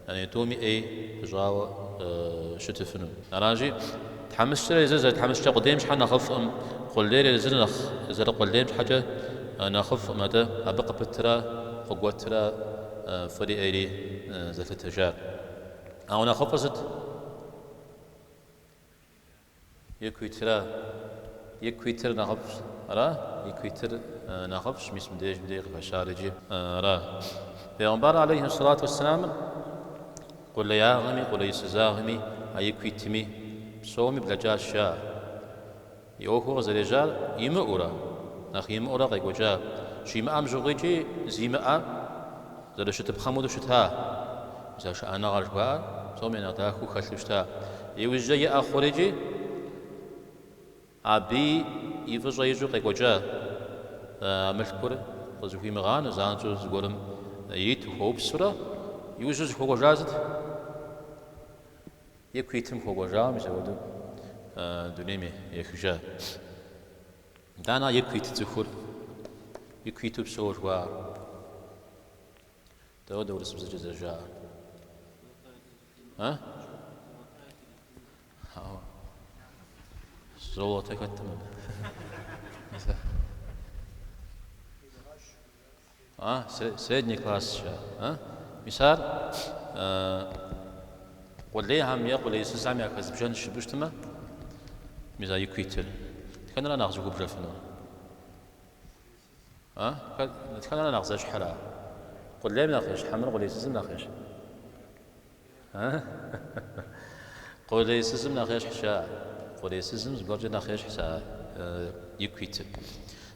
Яни тӏуми ӏей пыщӏауэ щытыфыну. Аращи, тхьэмыщкӏэр езыр зэрытхьэмыщкӏэ къудейм щхьэ нэхъыфӏкъым, къулейр езыр нэхъ зэрыкъулейм щхьэкӏэ нэхъыфӏкъым, атӏэ абы къыпытрэ къыгуэтрэ фӏыри ӏейри зэлъытэжар. Ауэ нэхъыфӏыр сыт? Ику итра? Ику итыр нэхъыфӏщ. Ара? Ику итыр нэхъыфӏщ, мис мыбдеж мыбдеж къыхэщар иджы. Ара? Бегъымбар алейхи сэлату уэсселамыр къулеягъэми, къулейсызагъэми, а ику итми, псоми блэкӏащ жаӏэ. И ӏуэхур къызэрежьар имыӏэурэ, нэхъ имыӏэурэ къекӏуэкӏа. Щимыӏэм щыгъуикӏи зимыӏэ зэрыщытыпхъэм хуэдэу щыта. Мис а шыӏэныгъэр жыхуаӏэр псом я нэхъ дахэу хэлъу щыта. Иужькӏэ иӏэ хъурикӏи абыи и фӏыщӏэ ищӏу къекӏуэкӏа. А мылъкур къызыхуимыгъанэу занщӏэу зыгуэрым ириту хуэупсурэ, иужьу зыхуэкӏуэжар сыт? Ику итым хуэкӏуэжауэ мис апхуэдэу дунейм ехыжа. Итӏанэ ику ит цӏыхур, ику иту псэу жыхуаӏэр. Дауэдэ урысыбзэкӏэ зэрыжаӏэр? А? Золото хэткъым абы. А, средний класс жаӏэ. А? Мис ар къулейхэм е къулейсызхэм яхэзбжэн жыпӏэу щытмэ, мис а ику итыр. Дэтхэнэра нэхъ зыхубжэфынур? А? Дэтхэнэра нэхъ зэщхьыр ар? Къулейм нэхъ ещхь, хьэмэрэ къулейсызым нэхъ ещхь? А? Къулейсызым нэхъ ещхьщ жаӏэ. Къулейсызым зыгуэркӏэ нэхъ ещхьщ а ику итыр.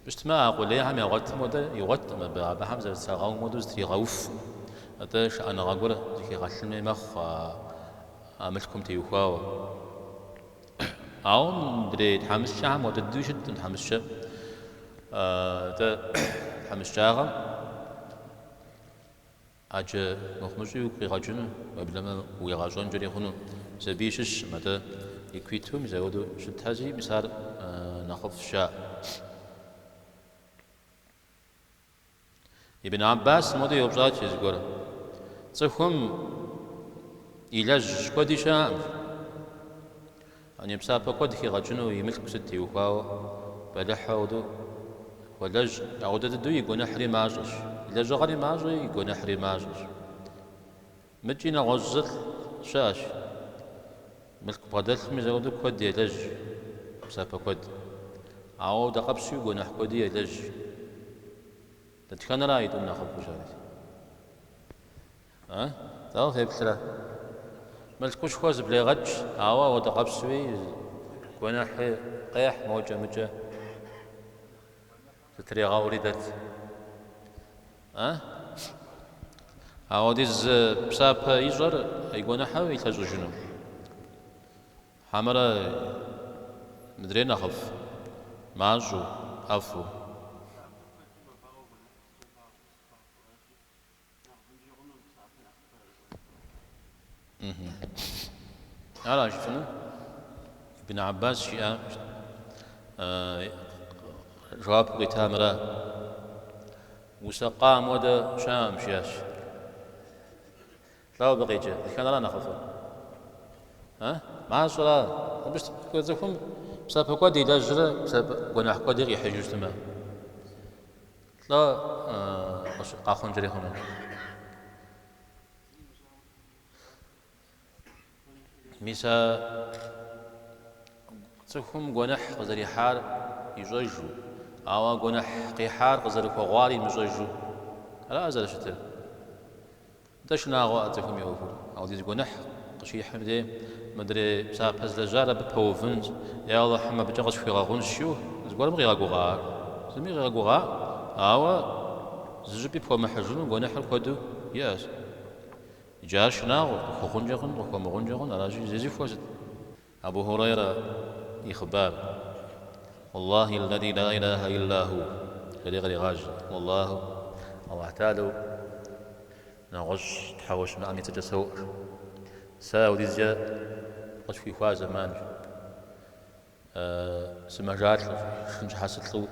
Щытмэ, а къулейхэм ягъуэтым хуэдэ игъуэткъым абы, абыхэм зэрытрагъэум хуэдэу зытригъэуфкъым. Атӏэ шыӏэныгъэ гуэр зыхигъэлъын хуей мэхъу а мылъкум теухуауэ. Ауэ мыдрей тхьэмыщкӏэхэм хуэдэ дыдэу щыткъым тхьэмыщкӏэ. Атӏэ тхьэмыщкӏагъэм ӏэджэ мыхъумыщӏи уигу къигъэкӏыну, уеблэмэ уигъэщӏэнкӏэри хъуну. Сабий щыщкъым, атӏэ ику иту мис апхуэдэу щытхэзи, мис ар нэхъыфӏщ, жаӏэ. Ибн Аббас мыуэдэу еупщӏат зыгуэр. Цӏыхум илэжь куэди щыӏэкъым. Ани псапэ куэд хигъэкӏыну и мылъку сыт теухуауэ бэлыхь ауэдэу хуэлэжь, ауэдэ дыдэу и гуэныхьри мащӏэщ. И лэжьыгъэри мащӏэ, и гуэныхьри мащӏэщ. Мыкӏи нэгъуэщӏ зылӏ щыӏэщ. Мылъку бгъэдэлъми зэуэдэу куэд елэжь, псапэ куэд. Ауэ ауэдэ къэпсуи гуэныхь куэди елэжь. Дэтхэнэра аитӏум нэхъыфӏу щыӏэр? А? Дауэ феплърэ? Мылъкушхуэ зыблегъэкӏ, ауэ ауэдэ къэпсуи гуэныхьи къехь мокӏэ-мыкӏэ зытрегъэури дэт. А? Ауэдиз псапэ ищӏэр и гуэныхьыр илъэщӏыжыну. Хьэмэрэ мыдрей нэхъыфӏ, мащӏэу, ӏэфӏу. Ара жыпӏэну? Ибн Аббас жиӏа жэуапу къита мыра? Усэкъам хуэдэ щыӏэкъым, жиӏащ. Лӏо абы къикӏыр, дэтхэнэра нэхъыфӏыр? А? Мащӏэра? Абы цӏыхум псапэ куэд илэжьрэ псапэ гуэныхь куэди къихьыжу щытмэ. Лӏо къэхъункӏэри хъуну? Мис а цӏыхум гуэныхь къызэрихьар ищӏэжу, ауэ гуэныхь къихьар къызэрыхуэгъуар имыщӏэжу, ара зэрыщытыр? Нтӏэ шынагъуэ а цӏыхум и ӏуэхур. Ауэдиз гуэныхь къыщихьым дей, мыдрей псапэ злэжьар абы пэувынщ, е Алыхьым абыкӏэ къысхуигъэгъунщ жиӏэу зыгуэрым къигъэгугъа ар? Зыми къигъэгугъа, ауэ зы щӏыпӏи пхуэмыхьыжыну гуэныхьыр куэду иӏэщ. Иджы ар шынагъуэ, къыхуэгъункӏэ хъун, къыхуэмыгъункӏэ хъун, аращи, зезыхуэ сыт? Абу Хурайрэ и хъыбар, Уаллахи ллази ла илаха илла ху, жери къригъажьэ. Уаллаху, Аллахь Тэхьэлэу нэгъуэщӏ тхьэуэ щымыӏэм и цӏэкӏэ соӏуэ. Сэ ауэдизкӏэ къысхуихуа зэманщ. Сымэжалӏэу, шхын щхьэ сылӏэу.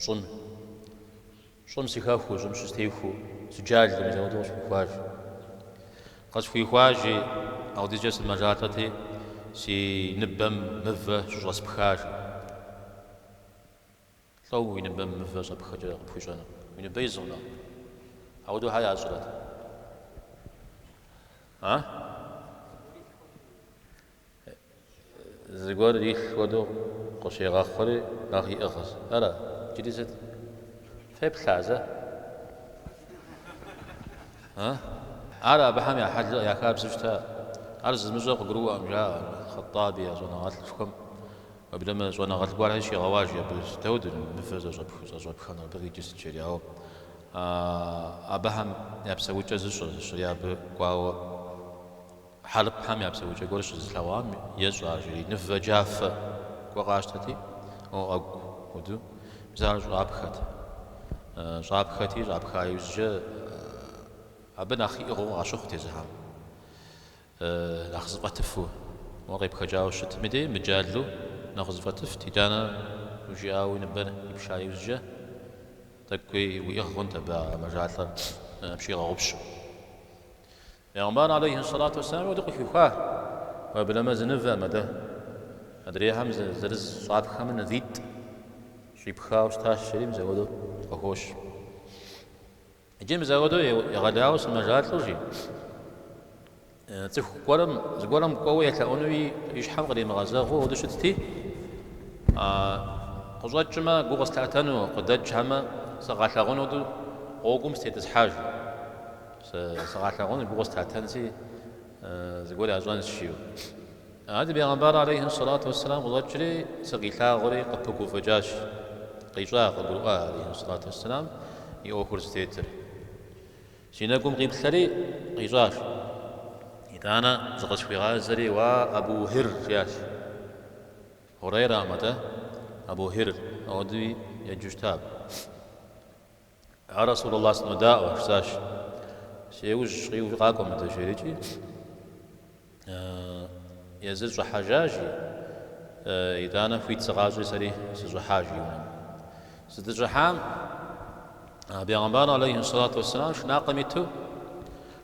Щӏым, щӏым сыхэхуэу, щӏым щыстехуэу, сыджалэу, мис ауэдэу къысхуихуащ. Къысхуихуащи, ауэдизкӏэ сымэжалӏэти, си ныбэм мывэ щыщӏэспхащ. Лӏо уи ныбэм мывэ щӏэпхэкӏэ къыпхуищӏэну? Уи ныбэ из хъуну? Ауэдэу хьэ ящӏрэт? А? Зыгуэр илъ хуэдэу къыщегъэхъури, нэхъ иӏыгъщ. Ара? Иджыри сыт? Феплъа зэ? А? Ар абыхэм я хьэл, я хабзэу щыта. Ар зымыщӏэ къыгурыӏуэкъым, жаӏэ Хъэтӏаби а щӏэныгъэлӏышхуэм. Уеблэмэ щӏэныгъэлӏ гуэрхэри щигъэуащ абы. Дауэт мывэ зэщӏэпхэнур, абы къикӏыр сыт жери. Ауэ абыхэм я псэукӏэ зыщӏэ, зыщӏри абы кӏуауэ Хьэрыпхэм я псэукӏэ гуэр щызылъэгъуам ещӏэ ар жери, нывэ джафэ гуэр къащтэти, о ӏэгу хуэдэу, мис ар щӏапхэт. Щӏапхэти, щӏапха иужькӏэ абы нэхъ иӏыгъыу къащыхъут езыхэм, нэхъ зыфӏэтыфу, уэ къепхэкӏауэ щытми дей, мыджалэу нэхъ зыфӏэтыфт, итӏанэ жиӏауэ уи ныбэр ипша иужькӏэ тӏэкӏуи уиӏыгъ хъунт абы а мэжалӏэр пщигъэгъупщэу. Бегъымбар алейхи сэлату уэсселам хуэдэу къыхуихуа, уеблэмэ зы нывэм, адэ адрейхэм зырыз щӏапхэмэ нывитӏ щӏипхауэ щытащ, жери мис апхуэдэу къыхощ. Иджы мис апхуэдэу егъэлеяуэ сымэжалӏэу жи, цӏыху гуэрым, зыгуэрым кӏуэуэ елъэӏунуи и щхьэм къримыгъэзэгъыу апхуэдэу щытти, къыщӏэкӏмэ гу къыслъатэну, къыдэкӏхэмэ сыкъалъагъуну хуэдэу гъуэгум сытетӏысхьащ. Сыкъалъагъуну гу къыслъатэнси, зыгуэр ящӏэнщ, жиӏэу. Арати, бегъымбар алейхи сэлату уэсселам къыщӏэкӏри, сыкъилъагъури къыпыгуфӏыкӏащ. Къищӏа, къыгурыӏуа алейхи сэлату уэсселам и ӏуэхур зытетыр. Си нэгум къиплъэри, къищӏащ. Итӏанэ зыкъысхуигъазэри, Уа Абу Хир, жиӏащ. Хурейрэкъым атӏэ, Абу Хир, ауэдэуи еджэу щыта абы. Я Расулаллах, сынодаӏуэ, жысӏащ. Си ужь къиуви къакӏуэ мыдэ, жери икӏи езыр щӏыхьэжащ, итӏанэ хуит сыкъащӏри сэри сыщӏыхьащ и унэм. Сыздыщӏыхьам, бегъымбар алейхи сэлату уэсселам шынакъым иту,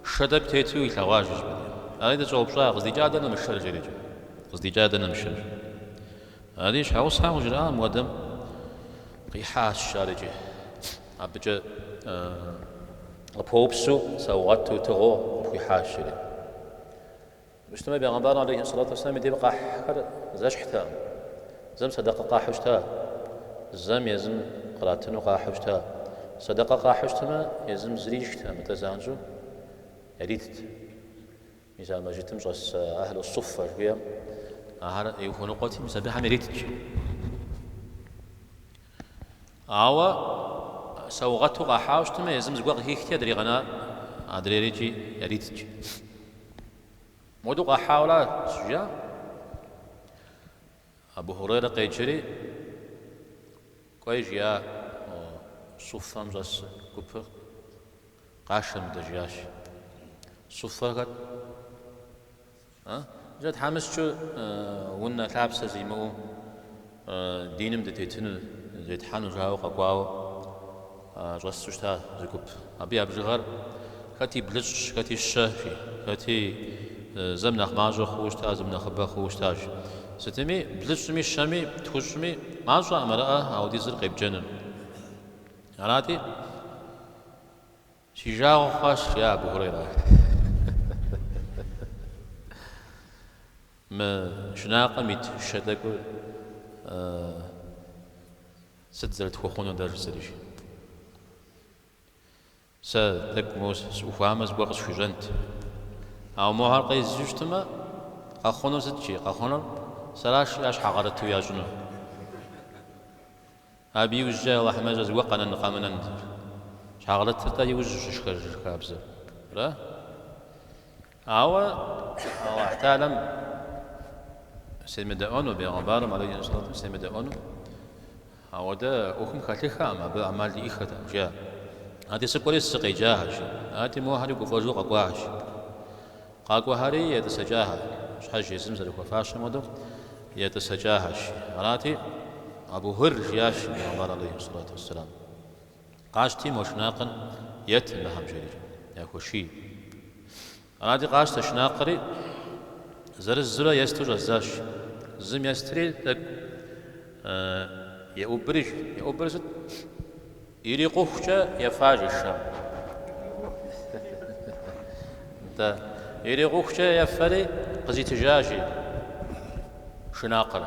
шэ тӏэкӏу тету илъэгъуащ жыщӏэри. Ари дыщӏэупщӏа, къыздикӏар дэнэ мы шэр, жери икӏи. Къыздикӏар дэнэ мы шэр? Ари щхьэгъусэхэм къыжраӏа мыуэдэм къихьащ ар икӏи. Абыкӏэ къыпхуэупсэу саугъэту тыгъэу къыпхуихьащ, жери. Щытмэ, бегъымбарым алейхи сэлату уэсселам и деж къахьхэр зэщхьтэкъым. Зэм сэдэкъэ къахьу щыта, зэм езым къратыну къахьу щыта. Сэдэкъэ къахьу щытмэ, езым зыри ишхтэкъым, атӏэ занщӏэу яритт. Мис а мэжджытым щӏэс Ахьлу Суффэ жыхуиӏэм ахэр ӏейуэ хуэныкъуэти, мис абыхэм яритт. Ауэ саугъэту къахьауэ щытмэ, езым зыгуэр къыхихти, адрей къэна адрейр икӏи яритт. Мыуэдэу къахьауэра щыжаӏэм, Абу Хурейрэ къеджэри, кӏуэи жиӏа Суффэм щӏэс гупыр къашэ мыдэ жиӏащ. Суффэр хэт? Мис тхьэмыщкӏэу унэ лъапсэ зимыӏэу диным дытетыну, зетхьэну жауэ къэкӏуауэ щӏэсу щыта зы гуп. Абы я бжыгъэр хэти блыщӏщ, хэти щэ, жи, хэти зэм нэхъ мащӏэ хъууэ щыта, зэм нэхъыбэ хъууэ щытащ. Сытми, блыщӏми, щэми, тхущӏми мащӏэкъым арыӏэ ауэдизыр къебджэныр. Арати, си жагъуэ хъуащ, жиӏа Абу Хурейрэ. Мы шынакъым ит шэ тӏэкӏур сыт зэрытхуэхъунур дэ жысӏэри, жи. Сэ тӏэкӏу моуэ сыӏухуамэ, зыгуэр къысхуищӏэнт. Ауэ мохэр къезджэу щытмэ, къэхъунур сыт, жи, къэхъунур сэращ жиӏа щхьэгъэрыту ящӏыну. Абы иужькӏэ Алыхьым ещӏэ зыгуэр къэнэн къэмынэн. Щхьэгъэрытыр-тӏэ иужь щышхэж хабзэр. Ара? Ауэ Алыхь Тэхьэлам семыдэӏуэну, бегъымбарым алейхи сэлату семыдэӏуэну, ауэдэ ӏуэхум хэлъыххэкъым, абы ӏэмал иӏэххэтэкъым, жиӏа. Арати, сыкӏуэри сыкъеджахэщ. Арати, мохэри гуфӏэжу къэкӏуахэщ. Къакӏуэхэри етӏысэкӏахэ, щхьэж езым зэрыхуэфащэм хуэдэу етӏысэкӏахэщ. Арати, Абу Хьир жиӏащ бегъымбар алейхи сэлату уэсселам. Къащти мо шынакъыр ет мыхэм, жери, яхуэший. Арати, къасщта шынакъри, зырызурэ есту щӏэздзащ. Зым естри тӏэкӏу еӏубри, еӏубыр сыт? Ирикъухукӏэ ефа жи шэм. Нтӏэ, ирикъухукӏэ ефэри къызитыжащ шынакъыр.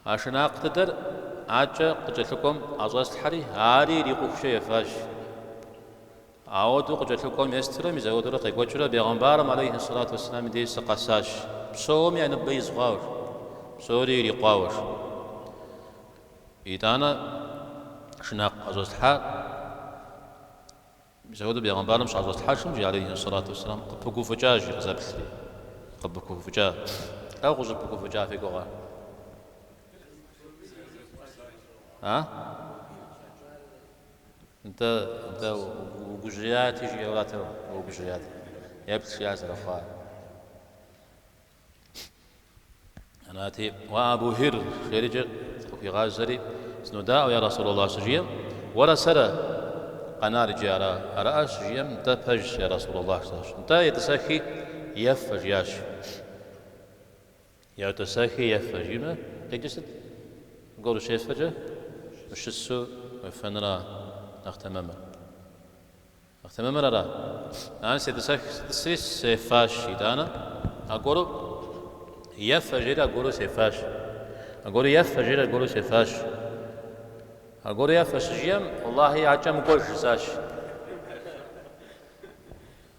А шынакъ дыдэр акӏэ къыкӏэлъыкӏуэм ӏэщӏэслъхьэри, ари ирикъухукӏэ ефащ. Ауэдэу къыкӏэлъыкӏуэм естурэ, мис ауэдурэ къекӏуэкӏыурэ бегъымбарым алейхи сэлату уэсселам и деж сыкъэсащ. Псоми я ныбэ из хъуауэ, псори ирикъуауэ. Итӏанэ шынакъ ӏэщӏэслъхьа, мис ауэдэу бегъымбарым щыӏэщӏэслъхьэжым, жи алейхи сэлату уэсселам, къыпыгуфӏыкӏащ, жи къызэплъри. Къыпыгуфӏыкӏа. Дауэ къыщӏыпыгуфӏыкӏа фи гугъэ? А? Нтӏэ, нтӏэ, угужьеяти, жиӏэу арат, угужьеят. Еплъ, жиӏа зэрыхъуар. Арати, Уа Абу Хир, жерикӏэ зыкъыхуигъазэри, Сынодаӏуэ, я Расулаллах, щыжиӏэм, уэрэ сэрэ къэнар иджы ара? Араӏэ, щыжиӏэм, нтӏэ, пэжщ, я Расулаллах, жысӏащ. Нтӏэ, етӏысэхи, ефэ, жиӏащ. Етӏысэхи, ефэ, жиӏэмэ, къикӏыр сыт? Зыгуэр ущефэкӏэ, ущысу уефэныра нэхъ тэмэмыр? Нэхъ тэмэмыр ара? Ар сетӏысэх, сытӏысри сефащ, итӏанэ аргуэру ефэ, жери аргуэру сефащ. Аргуэру ефэ, жери аргуэру сефащ. Аргуэру ефэ щыжиӏэм, Уэллахьи, акӏэ мыкӏуэж, жысӏащ.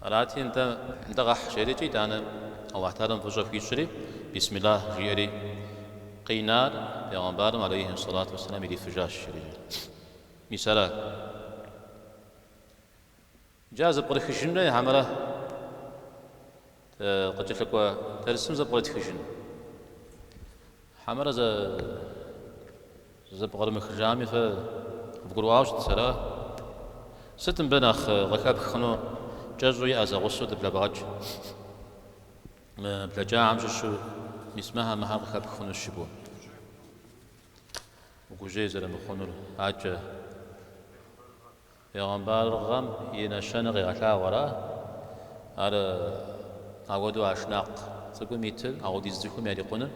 Арати, нтӏэ, нтӏэ къэхь, жерикӏи, итӏанэ Аллахь Тэхьэлам фӏыщӏэ хуищӏри, Бисмиллах жиӏэри, къинар бегъымбарым алейхи сэлату уэсселам ирифыжащ, жерикӏи. Мис ара. Иджы ар зэпкърыхыжын хуей хьэмэрэ къыкӏэлъыкӏуэ дерсым зэпкърытхыжын? Хьэмэрэ зэпкърымыхыжами фэ къывгурыӏуауэ щыт, ара? Сыт мыбы нэхъ къыхэпх хъуну кӏэщӏу иӏэ зэгъусэу дыблэбгъэкӏ? Мы блэкӏахэм щыщу мис мыхэр мыхэр къыхэпх хъунущ жыпӏэу. Угужьей зэрымыхъунур акӏэ. Бегъымбарыгъэм и нэщэнэ къегъэлъагъуэ, ара? Ар ауэдэу а шынакъ цӏыкӏум итыр ауэдиз цӏыхум ярикъуныр,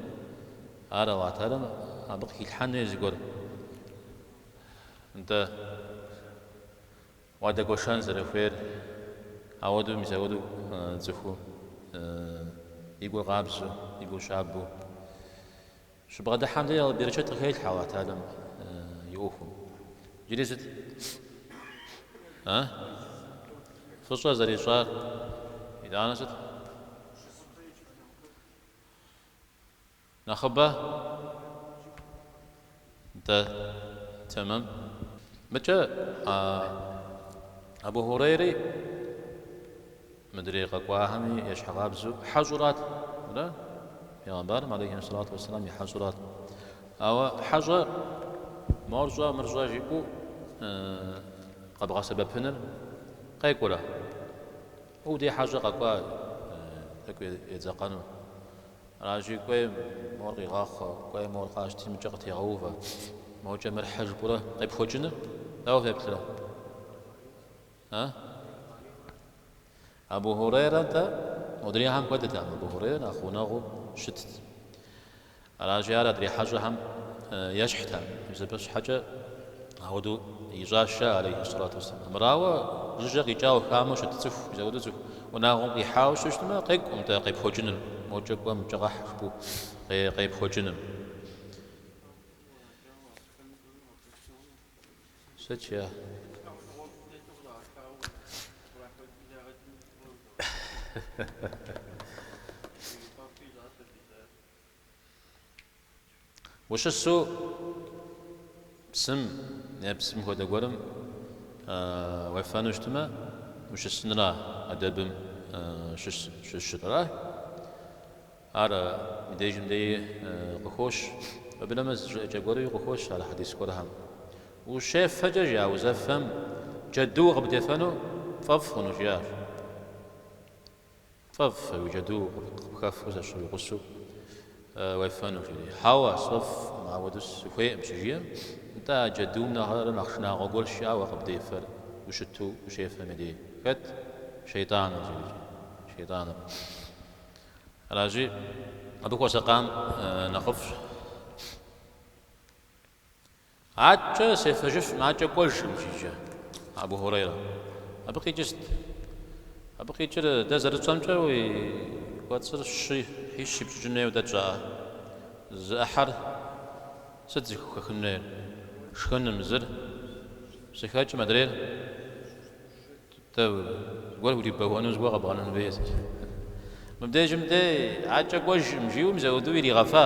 ар Аллахь Тэхьэлам абы къыхилъхьэн хуей зыгуэр. Нтӏэ, уадэгуэшэн зэрыхуейр, ауэдэу мис ауэдэу цӏыху и гур къабзэу, и гур щабэу. Щыбгъэдыхьэм дей берычэт къыхелъхьэ Аллахь Тэхьэлам и ӏуэхум. Иджыри сыт? А? Фӏыщӏэ зэрищӏар. Итӏанэ сыт? Нэхъыбэ? Нтӏэ, тэмэм. Мыкӏэ Абу Хурейри Мыдрей къэкӏуахэми ещхьыркъабзэу хьэщӏэрат, ара? Пегъэмбарым, алейхи сэлату уэсселам, и хьэщӏэрат. Ауэ хьэщӏэ мор щӏэ, мыр щӏэ жиӏэу къэбгъэсэбэпыныр къекӏурэ? Уэ ди хьэщӏэ къэкӏуа тӏэкӏу едзэкъэну. Аращи, кӏуей мор къигъахъуэ, кӏуей мор къащти мыкӏэ къытегъэувэ, мокӏэ мыр хьы жыпӏэурэ къепхуэкӏыныр дауэ феплърэ? А? Абу Хурейрэ-тӏэ модрейхэм хуэдэтэкъым, Абу Хурейрэ нэхъ гъунэгъуу щытт. Аращи, ар адрей хьэщӏэхэм ещхьтэкъым. Мис абы щхьэкӏэ ауэдэу ищӏащ жаӏэ, алейхи сэлату уэсселам. Армырауэ, жыжьэ къикӏауэ хамэу щыт цӏыху, мис ауэдэу цӏыху унагъуэм къихьауэ щытмэ, къекӏукъым-тӏэ къепхуэкӏыныр, мокӏэ кӏуэ, мыкӏэ къэхь жыпӏэу къепхуэкӏыныр. Сыт жиӏа? Ущысу псым е псым хуэдэ гуэрым уефэну щытмэ, ущысынра ӏэдэбым щыщыр, ара? Ар мыбдежым деи къыхощ, уеблэмэ зы жыӏэкӏэ гуэруи къыхощ ар хьэдис гуэрхэм. Ущефэкӏэ, жиӏа, узэфэм джэду къыбдефэну пфӏэфӏ хъуну, жиӏащ. Пфӏэфӏ уи джэду къыпхэфу зэщыуигъусэу уефэну, жери. Хьэуэ, сфӏэфӏкъым, ауэдэу сыхуейкъым, щыжиӏэм, нтӏэ а джэдум нэхърэ нэхъ шынагъуэ гуэрщ, жиӏа, уэ къыбдефэр ущыту ущефэм и дей. Хэт? Шейтӏаныр, жери. Шейтӏаныр. Аращи, абы хуэсакъам нэхъыфӏщ. Аткӏэ сефэжыфкъым, аткӏэ кӏуэжкъым, жи иджы Абу Хурейрэ. Абы къикӏыр сыт? Абы къикӏыр дэ зэрытщӏэмкӏэ уи кӏуэцӏыр щы ӏыхьищ ипщӏыкӏын хуейуэ дэ тщӏаӏэ. Зы ӏыхьэр сыт зыхухэхын хуейр? Шхыным, зыр псыхэкӏым, адрейр? Дэ зыгуэр урибэуэну зыгуэр къэбгъэнэн хуейщ. Мыбдежым дей аткӏэ кӏуэжкъым, жиӏэу мис ауэдэу иригъэфа.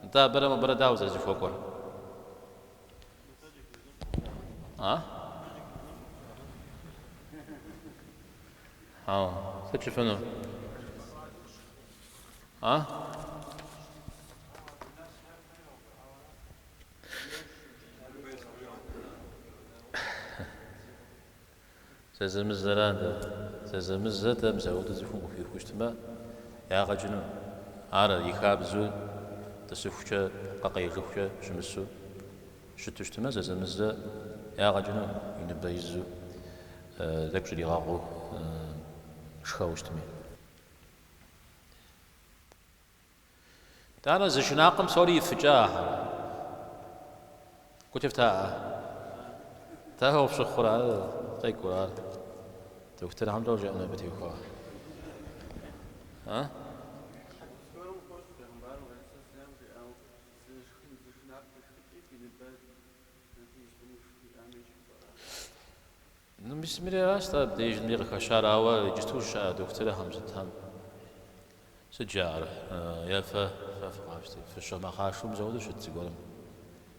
Нтӏэ абырэ мыбырэ дауэ зэрызэхуэкӏуэр? А? Хьэуэ, сыт жыфӏэну? А? Зэзэмызэра дэ, зэзэмызэ дэ мис ауэдэу цӏыхум къыхуихуэу щытмэ, ягъэ кӏыну. Ар и хабзэу тӏысыхукӏэ, къэкъеижыхукӏэ щымысу щыту щытмэ, зэзэмызэ ягъэ кӏыну, и ныбэ изу тӏэкӏу щӏригъэгъуу шхэуэ щытми. Итӏанэ зы шынакъым псори ифыкӏа ахэр. Гу лъыфтаӏэ? Дауэ къыфщыхъурэ ар, къекӏурэ ар? Дохутырхэм лӏо жаӏэну абы теухуауэ? А? Ну, мис мыри аращ-тӏэ абдежми къыхэщар, ауэ иджысту щыӏэ дохутырхэм сытхэм сыт жаӏэр? Е фэ, фэ фыкъащти, фыщымэхъашэу мис ауэдэу щыт зыгуэрым,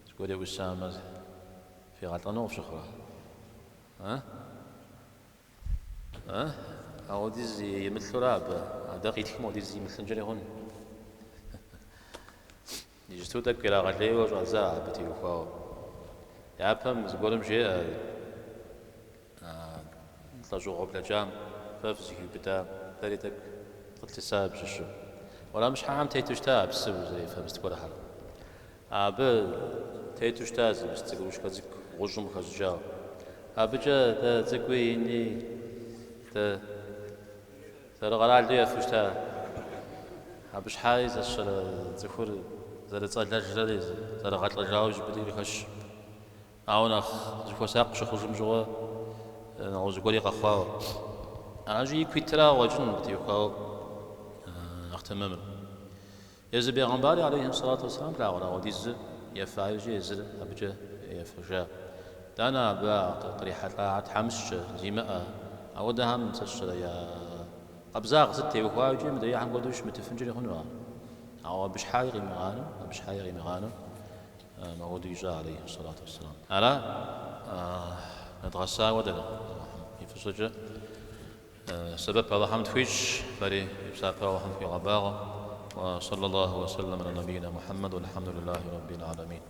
зыгуэр еӏусамэ, фигъэлӏэну къыфщыхъурэ? А? А? Ауэдиз имылъурэ абы, а дэ къитхым ауэдиз имылъынкӏэри хъун. Иджысту тӏэкӏу ирагъэлейуэ щӏадза абы теухуауэ. Япэм зыгуэрым жеӏэ лӏэщӏыгъуэ блэкӏам фэ фызыхиубыда, дэри тӏэкӏу къытлъыса абы щыщу. Уэрамыщхьэхэм тету щыта а псы узэрефэ мыст гуэрхэр. Абы тету щыта зы мыст цӏыкӏурушкэ цӏыкӏу гъущӏым къыхэщӏыкӏауэ. Абыкӏэ дэ цӏыкӏуи ини. Дэ зэрыкъэралу ефэу щыта. Абы щхьаи сэ сщӏэрэ цӏыхур зэрыцӏэлэжрэ зэрыгъэлӏэжауэ щӏыпӏэ дей къыхэщ. Ауэ нэхъ зыхуэсакъ щыхъужым щыгъуэ нэгъуэщӏ зыгуэри къэхъуауэ. Аращи, ику итра къыщӏэкӏын абы теухуауэ нэхъ тэмэмыр. Езы бегъымбари алейхи сэлату уэсэлам плъагъурэ апхуэдизу ефа иужькӏэ езыр абыкӏэ ефэжа. Итӏанэ абы кърихьэлӏахэр тхьэмыщкӏэ зимыӏэ, ауэдэхэм сэ сщӏэрэ я къабзагъ сыт теухуауэ икӏи мыдрейхэм хуэдэу щымытыфынкӏэри хъуну ар. Ауэ абы щхьаи къимыгъанэу, абы щхьаи къимыгъанэу мауэдэу ищӏа алейхи сэлату уэсэлам. Ара нэдгъэса хуэдэ Алыхьым и фӏыщӏэкӏэ. Сэбэп Алыхьым тхуищӏ, фэри и псапэ Алыхьым фхуигъэбагъуэ. Уэ саллаллаху уэ сэллам аля набийна Мухьэммэд уэлхьэмдулиллахи раббил аламин.